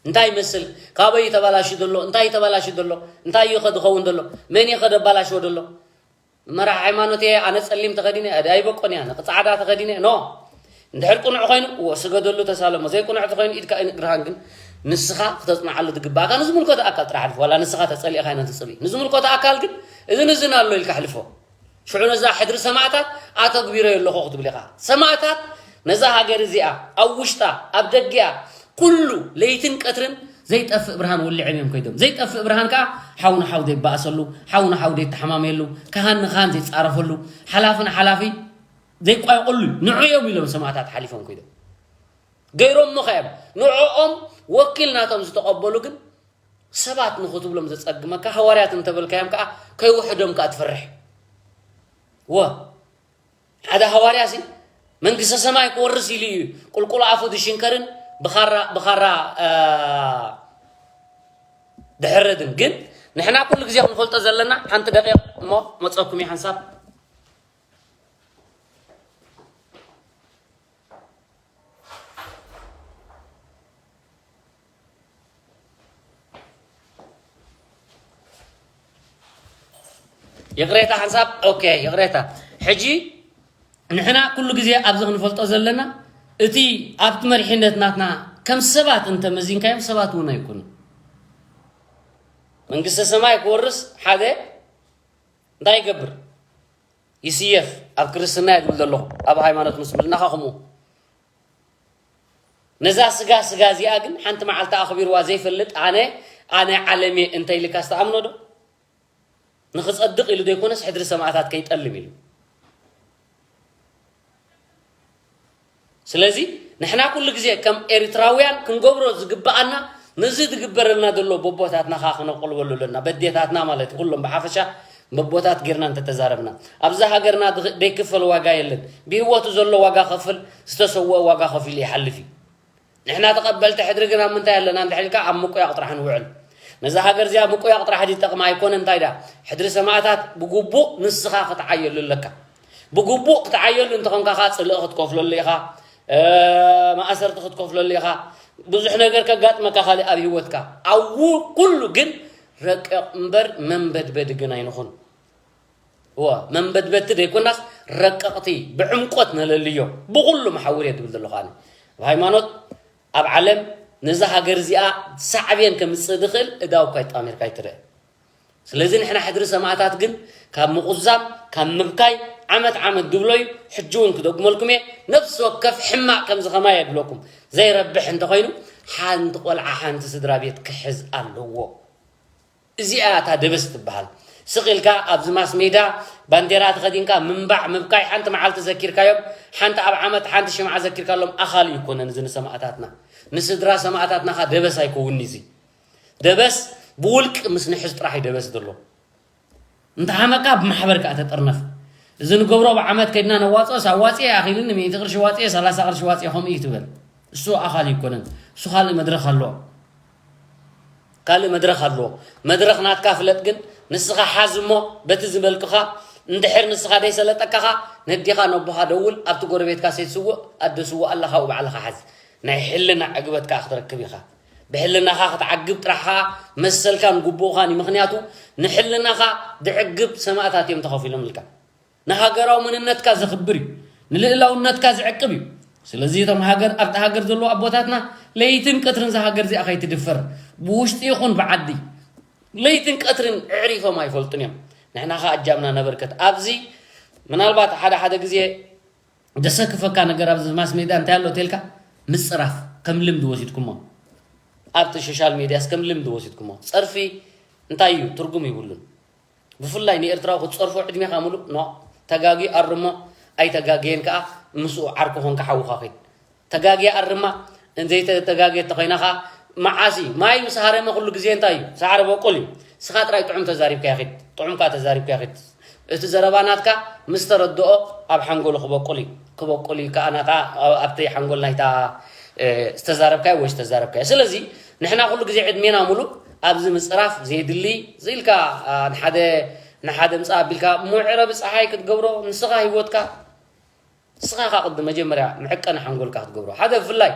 እንታይ ይመስል፣ ካበይ ተባላሹ ዘሎ፣ እንታይ ተባላሹ ዘሎ፣ እንታይ እዩ ከድኸውን ዘሎ፣ መን እዩ ከደባላሽዎ ዘሎ። መራሕ ሃይማኖት እየ ኣነ፣ ጸሊም ተኸዲነ ኣደ ኣይበቆን እያ፣ ነኽ ጻዕዳ ተኸዲነ ኖ። እንድሕር ቅኑዕ ኮይኑ እዎ ስገደሉ፣ ተሳለሞ። ዘይቅኑዕ ተኾይኑ ኢድካ ኣይንግርሃን። ግን ንስኻ ክተጽንዓሉ ትግባእካ ንዝምልከቶ ኣካል ጥራሕ ኣሕልፎ። ዋላ ንስኻ ተጸሊእካ ኣይነ ትጽሊ፣ ንዝምልከቶ ኣካል ግን እዝን እዝን ኣሎ ኢልካ ኣሕልፎ። ሽዑ ነዛ ሕድሪ ሰማእታት ኣተግቢረዮ ኣለኹ ክትብል ኢኻ። ሰማእታት ነዛ ሃገር እዚኣ ኣብ ውሽጣ ኣብ ደጊኣ ኩሉ ለይትን ቀትርን ዘይጠፍእ ብርሃን ወሊዖም እዮም ከይዶም። ዘይጠፍእ ብርሃን ከዓ ሓው ንሓው ዘይባእሰሉ፣ ሓው ንሓው ዘይተሓማመየሉ፣ ካህን ንካህን ዘይጻረፈሉ፣ ሓላፊ ንሓላፊ ዘይቋየቆሉ እዩ። ንዑ እዮም ኢሎም ሰማእታት ሓሊፎም ከይዶም። ገይሮሞ ከ እዮም። ንዕኦም ወኪል ናቶም ዝተቐበሉ ግን ሰባት ንኽትብሎም ዘጸግመካ፣ ሃዋርያት እንተበልካዮም ከዓ ከይውሕዶም ከዓ ትፈርሕ። ወ ሓደ ሃዋርያ ሲ መንግስተ ሰማይ ክወርስ ኢሉ እዩ ቁልቁል ኣፉ ዝሽንከርን ብኻራ ብኻራ እ፣ ድሕረድን። ግን ንሕና ኩሉ ግዜ ክንፈልጦ ዘለና ሓንቲ ደቂቕ እሞ መፀኩም እዩ ሓንሳብ። ይቕሬታ ሓንሳብ። ኦኬ፣ ይቕሬታ። ሕጂ ንሕና ኩሉ ግዜ ኣብዚ ክንፈልጦ ዘለና እቲ ኣብቲ መሪሕነት ናትና ከም ሰባት እንተመዚንካዮም ሰባት እውን ኣይኮኑን። መንግስተ ሰማይ ክወርስ ሓደ እንታይ ይገብር? ይስየፍ። ኣብ ክርስትና እየ ዝብል ዘለኹ፣ ኣብ ሃይማኖት ምስልምና ኸዓ ከምኡ። ነዛ ስጋ ስጋ እዚኣ ግን ሓንቲ መዓልቲ ኣኽቢርዋ ዘይፈልጥ ኣነ ኣነ ዓለም እየ እንተ ኢልካ ዝተኣምኖ ዶ? ንኽጸድቕ ኢሉ ዘይኮነስ ሕድሪ ሰማእታት ከይጠልም ኢሉ። ስለዚ ንሕና ኩሉ ግዜ ከም ኤርትራውያን ክንገብሮ ዝግብኣና ነዚ ዝግበረልና ዘሎ በቦታትና ኸዓ ክነቆልበሉ ኣለና። በዴታትና ማለት እዩ፣ ኩሎም ብሓፈሻ በቦታት ጌርና እንተተዛረብና፣ ኣብዛ ሃገርና ዝኽ-፣ ዘይክፈል ዋጋ የለን። ብህይወቱ ዘሎ ዋጋ ከፍል፣ ዝተሰወአ ዋጋ ከፊሉ ይሓልፍ እዩ። ንሕና ተቐበልቲ ሕድሪ ግን ኣብ ምንታይ ኣለና እንድሕር ኢልካ፣ ኣብ ምቁያቕ ጥራሕ ንውዕል። ነዛ ሃገር እዚኣ ምቁያቕ ጥራሕ ድጠቕማ ኣይኮነ፣ እንታይ ደኣ፣ ሕድሪ ሰማእታት ብግቡእ ንስኻ ክትዓየሉ ኣለካ። ብግቡእ ክትዓየሉ እንተኾንካ ኸዓ ጽልኢ ክትከፍለሉ ኢኻ፣ እ፣ ማእሰርቲ ክትከፍለሉ ኢኻ፣ ብዙሕ ነገር ከጋጥመካ ካልእ ኣብ ህይወትካ። ኣብኡ ኩሉ ግን ረቂቕ እምበር መንበድበዲ ግን ኣይንኹን። እዋ፣ መንበድበቲ ዘይኮናስ ረቀቕቲ ብዕምቆት ነለልዮ። ብኹሉ መሓውር እየ ትብል ዘለኹ ኣነ። ኣብ ሃይማኖት፣ ኣብ ዓለም፣ ነዛ ሃገር እዚኣ ሳዕቤን ከምጽእ ዝኽእል እዳው እኳ ይጣሚርካ ኣይትርአ። ስለዚ ንሕና ሕድሪ ሰማእታት ግን ካብ ምቑዛም፣ ካብ ምብካይ ዓመት ዓመት ድብሎ እዩ። ሕጂ እውን ክደግመልኩም እየ። ነፍሲ ወከፍ ሕማቕ ከምዚ ኸማይ የብለኩም። ዘይረብሕ እንተኾይኑ ሓንቲ ቆልዓ ሓንቲ ስድራ ቤት ክሕዝ ኣለዎ። እዚኣ እታ ደበስ ትበሃል። ስቕ ኢልካ ኣብዚ ማስ ሜዳ ባንዴራ ተኸዲንካ ምንባዕ ምብካይ ሓንቲ መዓልቲ ዘኪርካዮም፣ ሓንቲ ኣብ ዓመት ሓንቲ ሽምዓ ዘኪርካሎም ኣኻሊ ይኮነን። እዚ ንሰማእታትና፣ ንስድራ ሰማእታትና ኸዓ ደበስ ኣይከውን እዚ። ደበስ ብውልቂ ምስ ንሕዝ ጥራሕ እዩ ደበስ ዘሎ። እንተሓመካ ብማሕበር ከኣ ተጠርነፍ። እዚ ንገብሮ ብዓመት ከድና ነዋፅኦስ ኣዋፅኤ ኣኺሉኒ ሚእቲ ቅርሺ ዋፅኤ፣ ሰላሳ ቅርሺ ዋፅኤ ከምኡ እዩ ትበል። እሱ ኣኻሊ ይኮነን። እሱ ካልእ መድረኽ ኣለዎ። ካልእ መድረኽ ኣለዎ። መድረኽ ናትካ ፍለጥ ግን ንስኻ ሓዝ እሞ በቲ ዝበልኩኻ እንድሕር ንስኻ ደይሰለጠካኻ ነዲኻ ነቦኻ ደውል ኣብቲ ጎረቤትካ ሴት ስውእ ኣደ ስውእ ኣላ ካብኡ ባዕልኻ ሓዝ። ናይ ሕልና ዕግበት ከኣ ክትረክብ ኢኻ። ብሕልናኻ ክትዓግብ ጥራሕ ኸኣ መሰልካን ግቡእኻን እዩ። ምኽንያቱ ንሕልናኻ ድዕግብ ሰማእታት እዮም ተኸፊሎምልካ። ንሃገራዊ መንነትካ ዘኽብር እዩ። ንልእላውነትካ ዝዕቅብ እዩ። ስለዚ እቶም ሃገር ኣብቲ ሃገር ዘለዉ ኣቦታትና ለይትን ቀትርን እዛ ሃገር እዚኣ ከይትድፈር ብውሽጢ ይኹን ብዓዲ ለይትን ቀትርን ኣዕሪፎም ኣይፈልጡን እዮም። ንሕና ኸኣ ኣጃምና ነበርከት ኣብዚ ምናልባት ሓደ ሓደ ግዜ ደሰክፈካ ነገር ኣብዚ ማስ ሜድያ እንታይ ኣሎ ተልካ ምፅራፍ ከም ልምዲ ወሲድኩሞ ኣብቲ ሶሻል ሜድያስ ከም ልምዲ ወሲድኩሞ። ፀርፊ እንታይ እዩ? ትርጉም ይብሉን። ብፍላይ ንኤርትራዊ ክትፀርፎ ዕድሜኻ ሙሉእ ኖ። ተጋጊ ኣርሞ፣ ኣይተጋገየን ከዓ ምስኡ ዓርኩ ኮንካ ሓውኻ ኺድ። ተጋግየ ኣርማ፣ ዘይተጋግየ ተኾይና ኸዓ መዓስ እዩ? ማይ ምስ ሃረመ ኩሉ ግዜ እንታይ እዩ? ሳዕሪ በቁል እዩ። ንስኻ ጥራይ ጥዑም ተዛሪብካ ይኺድ፣ ጥዑም ከዓ ተዛሪብካ ይኺድ። እቲ ዘረባ ናትካ ምስ ተረድኦ ኣብ ሓንጎሉ ክበቁል እዩ። ክበቁል እዩ ከኣ ናታ ኣብቲ ሓንጎል ናይታ ዝተዛረብካዮ ወይ ዝተዛረብካዮ። ስለዚ ንሕና ኩሉ ግዜ ዕድሜና ሙሉእ ኣብዚ ምፅራፍ፣ ዘይድሊ ኢልካ ንሓደ ንሓደ ምፃ ኣቢልካ ምዕረቢ ፀሓይ ክትገብሮ፣ ንስኻ ህይወትካ ንስኻ ኢኻ ቅድም መጀመርያ መዐቀኒ ሓንጎልካ ክትገብሮ። ሓደ ብፍላይ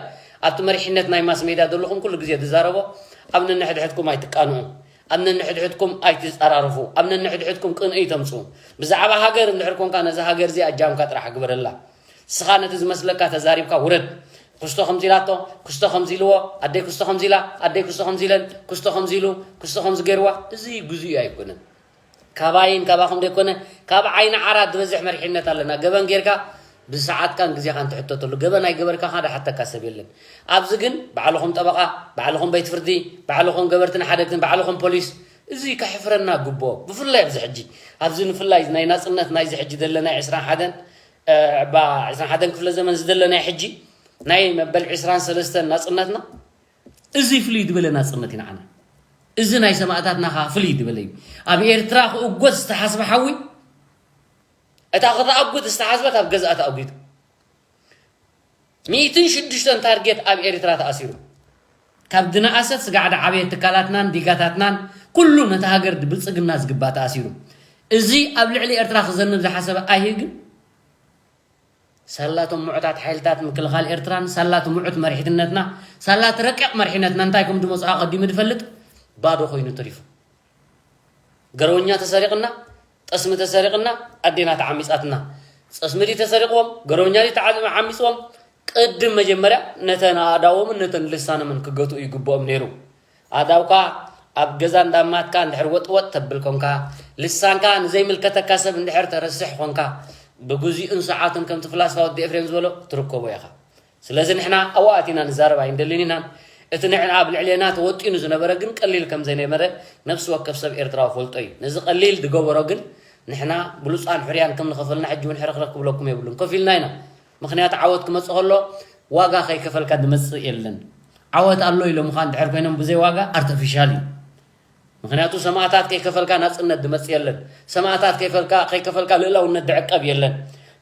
ኣብቲ መሪሕነት ናይ ማስ ሜድያ ዘለኹም ኩሉ ግዜ ዝዛረቦ፣ ኣብ ነንሕድሕድኩም ኣይትቃንኡ፣ ኣብ ነንሕድሕድኩም ኣይትፀራርፉ፣ ኣብ ነንሕድሕድኩም ቅንኢ ተምፅኡ። ብዛዕባ ሃገር እንድሕር ኮንካ ነዛ ሃገር እዚኣ እጃምካ ጥራሕ ግበረላ። ንስኻ ነቲ ዝመስለካ ተዛሪብካ ውረድ። ክስቶ ከምዚ ኢላቶ፣ ክስቶ ከምዚ ኢልዎ፣ ኣደይ ክስቶ ከምዚ ኢላ፣ ኣደይ ክስቶ ከምዚ ኢለን፣ ክስቶ ከምዚ ኢሉ፣ ክስቶ ከምዚ ገይርዋ። እዚ ግዜኡ ኣይኮነን። ካባይን ካባኹም ዘይኮነ ካብ ዓይኒ ዓራት ዝበዝሕ መሪሕነት ኣለና። ገበን ጌርካ ብሰዓትካን ግዜኻን ትሕተተሉ። ገበን ኣይገበርካ ከኣ ዝሓተካ ሰብ የለን። ኣብዚ ግን ባዕልኹም ጠበቓ፣ ባዕልኹም ቤት ፍርዲ፣ ባዕልኹም ገበርትን ሓደግትን፣ ባዕልኹም ፖሊስ፣ እዚ ከሕፍረና ግብኦ። ብፍላይ ኣብዚ ሕጂ፣ ኣብዚ ንፍላይ ናይ ናጽነት ናይዚ ሕጂ ዘለና ዕስራን ሓደን፣ እ፣ ዕባ ዕስራን ሓደን ክፍለ ዘመን ዝደለናይ ሕጂ ናይ መበል ዕስራን ሰለስተን ናጽነትና፣ እዚ ፍልይ ዝበለ ናጽነት ኢና ንዓና። እዚ ናይ ሰማእታትና ኸኣ ፍልይ ዝበለ እዩ። ኣብ ኤርትራ ክእጎት ዝተሓስበ ሓዊ፣ እታ ከተኣጉት ዝተሓስበት ኣብ ገዝኣ ተኣጒቱ። ሚእትን ሽዱሽተን ታርጌት ኣብ ኤርትራ ተኣሲሩ። ካብ ዝነኣሰት ስጋዕ ዝዓበየት ትካላትናን ዲጋታትናን ኩሉ ነቲ ሃገር ብልጽግና ዝግባእ ተኣሲሩ። እዚ ኣብ ልዕሊ ኤርትራ ክዘንብ ዝሓሰበ ኣይሂ ግን ሳላቶም ምዑታት ሓይልታት ምክልኻል ኤርትራን ሳላቲ ምዑት መሪሕነትና፣ ሳላቲ ረቂቕ መሪሕነትና እንታይ ከም ዝመጽኦ ኣቐዲሙ ዝፈልጥ ባዶ ኮይኑ ተሪፉ። ገረወኛ ተሰሪቕና፣ ጠስሚ ተሰሪቕና፣ ኣዴና ተዓሚጻትና። ጸስሚ ድዩ ተሰሪቕዎም፣ ገረወኛ ድዩ ተዓ-፣ ዓሚጽዎም? ቅድም መጀመርያ ነተን ኣእዳዎምን ነተን ልሳኖምን ክገትኡ ይግብኦም ነይሩ። ኣእዳውካ ኣብ ገዛ እንዳማትካ እንድሕር ወጥወጥ ተብል ኮንካ፣ ልሳንካ ንዘይምልከተካ ሰብ እንድሕር ተረስሕ ኮንካ፣ ብግዚኡን ሰዓቱን ከምቲ ፍላስፋ ወዲ ኤፍሬም ዝበሎ ትርከቦ ኢኻ። ስለዚ ንሕና ኣብኡ ኣቲና ንዛረብ ኣይንደልን ኢና። እቲ ንሕና ኣብ ልዕሌና ተወጢኑ ዝነበረ ግን ቀሊል ከም ዘይነበረ ነፍሲ ወከፍ ሰብ ኤርትራዊ ፈልጦ እዩ። ነዚ ቀሊል ዝገበሮ ግን ንሕና ብሉጻን ሕሩያን ከም ንኸፈልና ሕጂ እውን ሕርኽርኽ ክብለኩም የብሉን። ከፊልና ኢና። ምኽንያቱ ዓወት ክመጽእ ከሎ ዋጋ ከይከፈልካ ዝመጽእ የለን። ዓወት ኣሎ ኢሎምኻ እንድሕር ኮይኖም ብዘይ ዋጋ ኣርተፊሻል እዩ። ምኽንያቱ ሰማእታት ከይከፈልካ ናጽነት ዝመጽእ የለን። ሰማእታት ከይፈልካ፣ ከይከፈልካ ልእላውነት ዝዕቀብ የለን።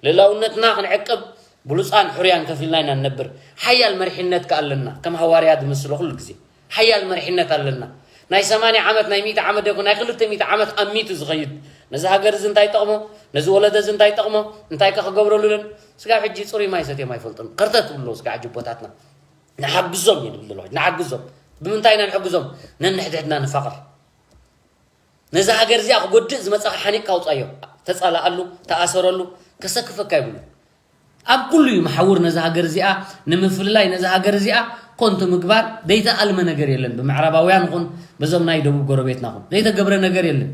ልእላውነትና ክንዕቅብ ብሉጻን ሕሩያን ከፊልና ኢና ንነብር። ሓያል መሪሕነት ከኣ ኣለና። ከም ሃዋርያ ዝመስሎ ኩሉ ግዜ ሓያል መሪሕነት ኣለና። ናይ ሰማንያ ዓመት፣ ናይ ሚእቲ ዓመት ደይኮነ፣ ናይ ክልተ ሚእቲ ዓመት ኣሚቱ ዝኸይድ። ነዚ ሃገር እዚ እንታይ ጠቕሞ፣ ነዚ ወለዶ እዚ እንታይ ጠቕሞ፣ እንታይ ከ ክገብረሉ ኢለን፣ ስጋብ ሕጂ ጽሩይ ማይ ሰትዮም ኣይፈልጡን። ከርተት ትብሉ ኣለዉ ስጋብ ሕጂ ኣቦታትና። ንሓግዞም እዩ ዝብል ዘሎ። ንሓግዞም። ብምንታይ ኢና ንሕግዞም? ነንሕድሕድና ንፋቐር። ነዛ ሃገር እዚኣ ክጎድእ ዝመጻኻ ሓኒቕካ ኣውጻዮ። ተጻላኣሉ፣ ተኣሰረሉ፣ ከሰክፈካ ይብሉ። ኣብ ኩሉ እዩ መሓውር ነዛ ሃገር እዚኣ ንምፍልላይ፣ ነዛ ሃገር እዚኣ ኮንቶ ምግባር ዘይተኣልመ ነገር የለን። ብምዕራባውያን ኹን በዞም ናይ ደቡብ ጎረቤትና ኹን ዘይተገብረ ነገር የለን።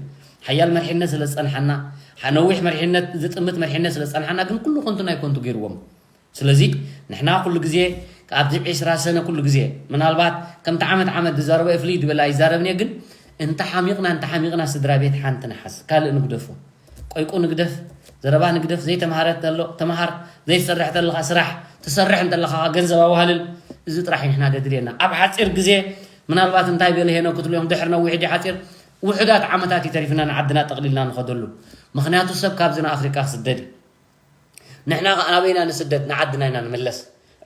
ሓያል መሪሕነት ስለ ዝጸንሓና፣ ሓ-፣ ነዊሕ መሪሕነት፣ ዝጥምት መሪሕነት ስለ ዝጸንሓና ግን ኩሉ ኮንቱ ናይ ኮንቱ ገይርዎም። ስለዚ ንሕና ኩሉ ግዜ ኣብዚ ዕስራ ሰነ ኩሉ ግዜ ምናልባት ከምቲ ዓመት ዓመት ዝዛረቦ ፍልይ ዝበለ ኣይዛረብን እየ፣ ግን እንተ ሓሚቕና እንተ ሓሚቕና ስድራ ቤት ሓንቲ ንሓዝ፣ ካልእ ንግደፎ። ቆይቁ ንግደፍ፣ ዘረባ ንግደፍ፣ ዘይተምሃረ ተሎ ተምሃር፣ ዘይትሰርሕ ተለኻ ስራሕ፣ ትሰርሕ እንተለኻ ገንዘብ ኣዋህልል። እዚ ጥራሕ እዩ ንሕና ደድልየና። ኣብ ሓፂር ግዜ ምናልባት እንታይ በለ ሄኖክ ክትብሉ እዮም፣ ድሕሪ ነዊሕ ድዩ ሓፂር፣ ውሑዳት ዓመታት እዩ ተሪፍና ንዓድና ጠቕሊልና ንኸደሉ። ምኽንያቱ ሰብ ካብዚ ንኣፍሪቃ ክስደድ እዩ። ንሕና ኸኣ ናበይና ንስደድ? ንዓድና ኢና ንምለስ።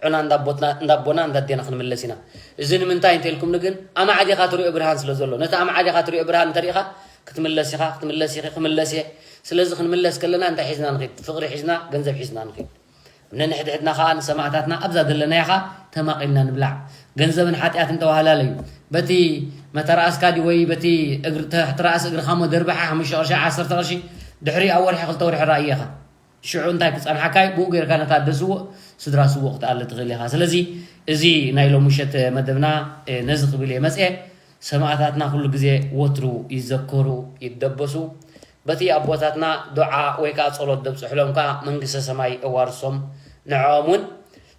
ዑና እንዳቦትና፣ እንዳቦና እንዳዴና ክንምለስ ኢና። እዚ ንምንታይ እንተልኩምኒ ግን ኣማዕዲኻ ትሪኦ ብርሃን ስለ ዘሎ። ነቲ ኣማዕዲኻ ትሪኦ ብርሃን እንተሪኢኻ ክትምለስ ኢኻ፣ ክትምለስ ኢኺ፣ ክምለስ እየ። ስለዚ ክንምለስ ከለና እንታይ ሒዝና ንኺድ? ፍቕሪ ሒዝና፣ ገንዘብ ሒዝና ንኺድ። ነንሕድሕድና ኸኣ ንሰማእታትና ኣብዛ ዘለናያ ኸኣ ተማቒልና ንብላዕ። ገንዘብን ሓጢኣትን ተዋህላለዩ። በቲ መተርኣስካ ድዩ ወይ በቲ እግሪ፣ ትሕቲ ራእሲ እግርኻ እሞ ደርብሓ ሓሙሽተ ቅርሺ፣ ዓሰርተ ቅርሺ፣ ድሕሪ ኣብ ወርሒ ክልተ ወርሒ ራእየኻ። ሽዑ እንታይ ክጸንሓካ እዩ? ብኡ ጌርካ ነታ ኣደ ስውእ፣ ስድራ ስውእ ክትኣሊ ትኽእል ኢኻ። ስለዚ እዚ ናይ ሎሚ ምሸት መደብና፣ እ፣ ነዚ ክብል እየ መጽኤ። ሰማእታትና ኩሉ ግዜ ወትሩ ይዘከሩ፣ ይደበሱ። በቲ ኣቦታትና ዱዓ ወይ ከኣ ጸሎት ደብጽሕሎም ከኣ መንግስተ ሰማይ የዋርሶም ንዕኦም እውን።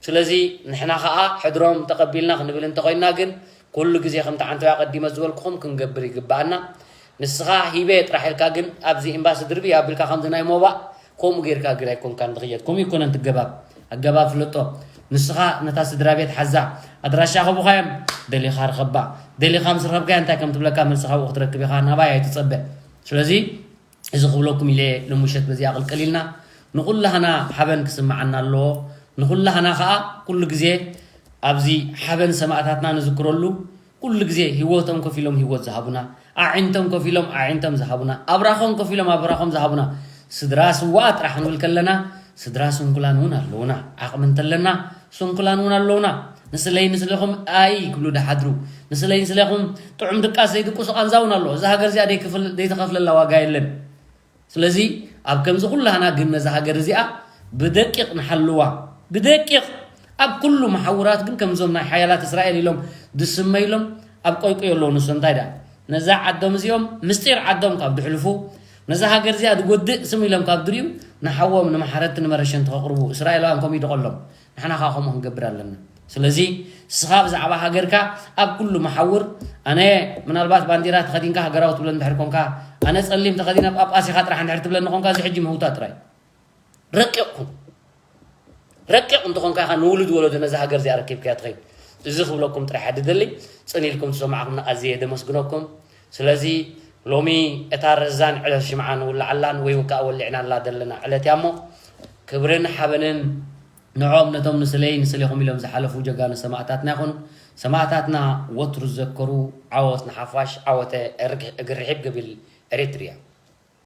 ስለዚ ንሕና ከኣ ሕድሮም ተቐቢልና ክንብል እንተኾይንና ግን ኩሉ ግዜ ከምቲ ዓንተው ኣቐዲመ ዝበልኩኹም ክንገብር ይግብኣና። ንስኻ ሂበ ጥራሕ ኢልካ ግን ኣብዚ ኤምባሲ ድርብይ ኣቢልካ ከምዚ ናይ ሞባእ ከምኡ ጌርካ ግን ኣይኮንካን ዝኽየድ። ከምኡ ይኮነን ትገባብ። ኣገባብ ፍለጦ። ንስኻ ነታ ስድራ ቤት ሓዛ። ኣድራሻ ከቡኻዮም ደሊኻ ርኸባ። ደሊኻ ምስ ረኸብካያ እንታይ ከም ትብለካ መልሲ ካብኡ ክትረክብ ኢኻ። ናባይ ኣይትጸበ። ስለዚ እዚ ክብለኩም ኢለ ንምሸት በዚኣ ቅልቅል ኢልና ንኹላህና ሓበን ክስምዓና ኣለዎ። ንኹላህና ከዓ ኩሉ ግዜ ኣብዚ ሓበን ሰማእታትና ንዝክረሉ፣ ኩሉ ግዜ ህይወቶም ከፊሎም ህይወት ዝሃቡና፣ ኣዒንቶም ከፊሎም ኣዒንቶም ዝሃቡና፣ ኣብራኾም ከፊሎም ኣብራኾም ዝሃቡና ስድራ ስዋኣ ጥራሕ ክንብል ከለና፣ ስድራ ስንኩላን እውን ኣለውና። ዓቕሚ እንተለና ስንኩላን እውን ኣለውና። ንስለይ ንስለኹም ኣይ ክብሉ ድሓድሩ፣ ንስለይ ንስለኹም ጥዑም ድቃስ ዘይድቅሱ ቃንዛ እውን ኣሎ። እዛ ሃገር እዚኣ ደይክፍል- ዘይተኸፍለላ ዋጋ የለን። ስለዚ ኣብ ከምዚ ኩላህና ግን ነዛ ሃገር እዚኣ ብደቂቕ ንሓልዋ። ብደቂቕ ኣብ ኩሉ መሓውራት ግን ከምዞም ናይ ሓያላት እስራኤል ኢሎም ድስመይሎም ኣብ ቆይቆይ ኣለዉ። ንሶም እንታይ ደኣ ነዛ ዓዶም እዚኦም ምስጢር ዓዶም ካብ ድሕልፉ፣ ነዛ ሃገር እዚኣ ድጎድእ ስም ኢሎም ካብ ድርዩ፣ ንሓዎም ንመሓረድቲ ንመረሸንቲ ከቕርቡ እስራኤላውያን ከምኡ ይደቐሎም። ንሕና ከዓ ከምኡ ክንገብር ኣለና። ስለዚ ንስኻ ብዛዕባ ሃገርካ ኣብ ኩሉ መሓውር፣ ኣነ ምናልባት ባንዲራ ተኸዲንካ ሃገራዊ ትብለ እንድሕር ኮንካ፣ ኣነ ጸሊም ተኸዲነ ጳጳስ ኢኻ ጥራሕ እንድሕር ትብለኒ ኮንካ፣ እዚ ሕጂ ምህውታ ጥራይ። ረቂቕ ኩን። ረቂቕ እንተኾንካ ኢኻ ንውሉድ ወለዶ ነዛ ሃገር እዚኣ ረኪብካያ ትኸይድ። እዚ ክብለኩም ጥራሕ እየ ድደሊ። ጽን ኢልኩም ዝሰማዕኹምና ኣዝየ ደመስግነኩም። ስለዚ ሎሚ እታ ረዛን ዕለት ሽምዓ ንውልዓላን ወይ ከዓ ወሊዕናላ ዘለና ዕለት እያ እሞ፣ ክብርን ሓበንን ንዕኦም ነቶም ንስለይ ንስሌኹም ኢሎም ዝሓለፉ ጀጋኑ ሰማእታትና ይኹን። ሰማእታትና ወትሩ ዝዘከሩ። ዓወት ንሓፋሽ፣ ዓወተ እርግ- እግሪ ርሒብ ገቢል ኤሪትሪያ።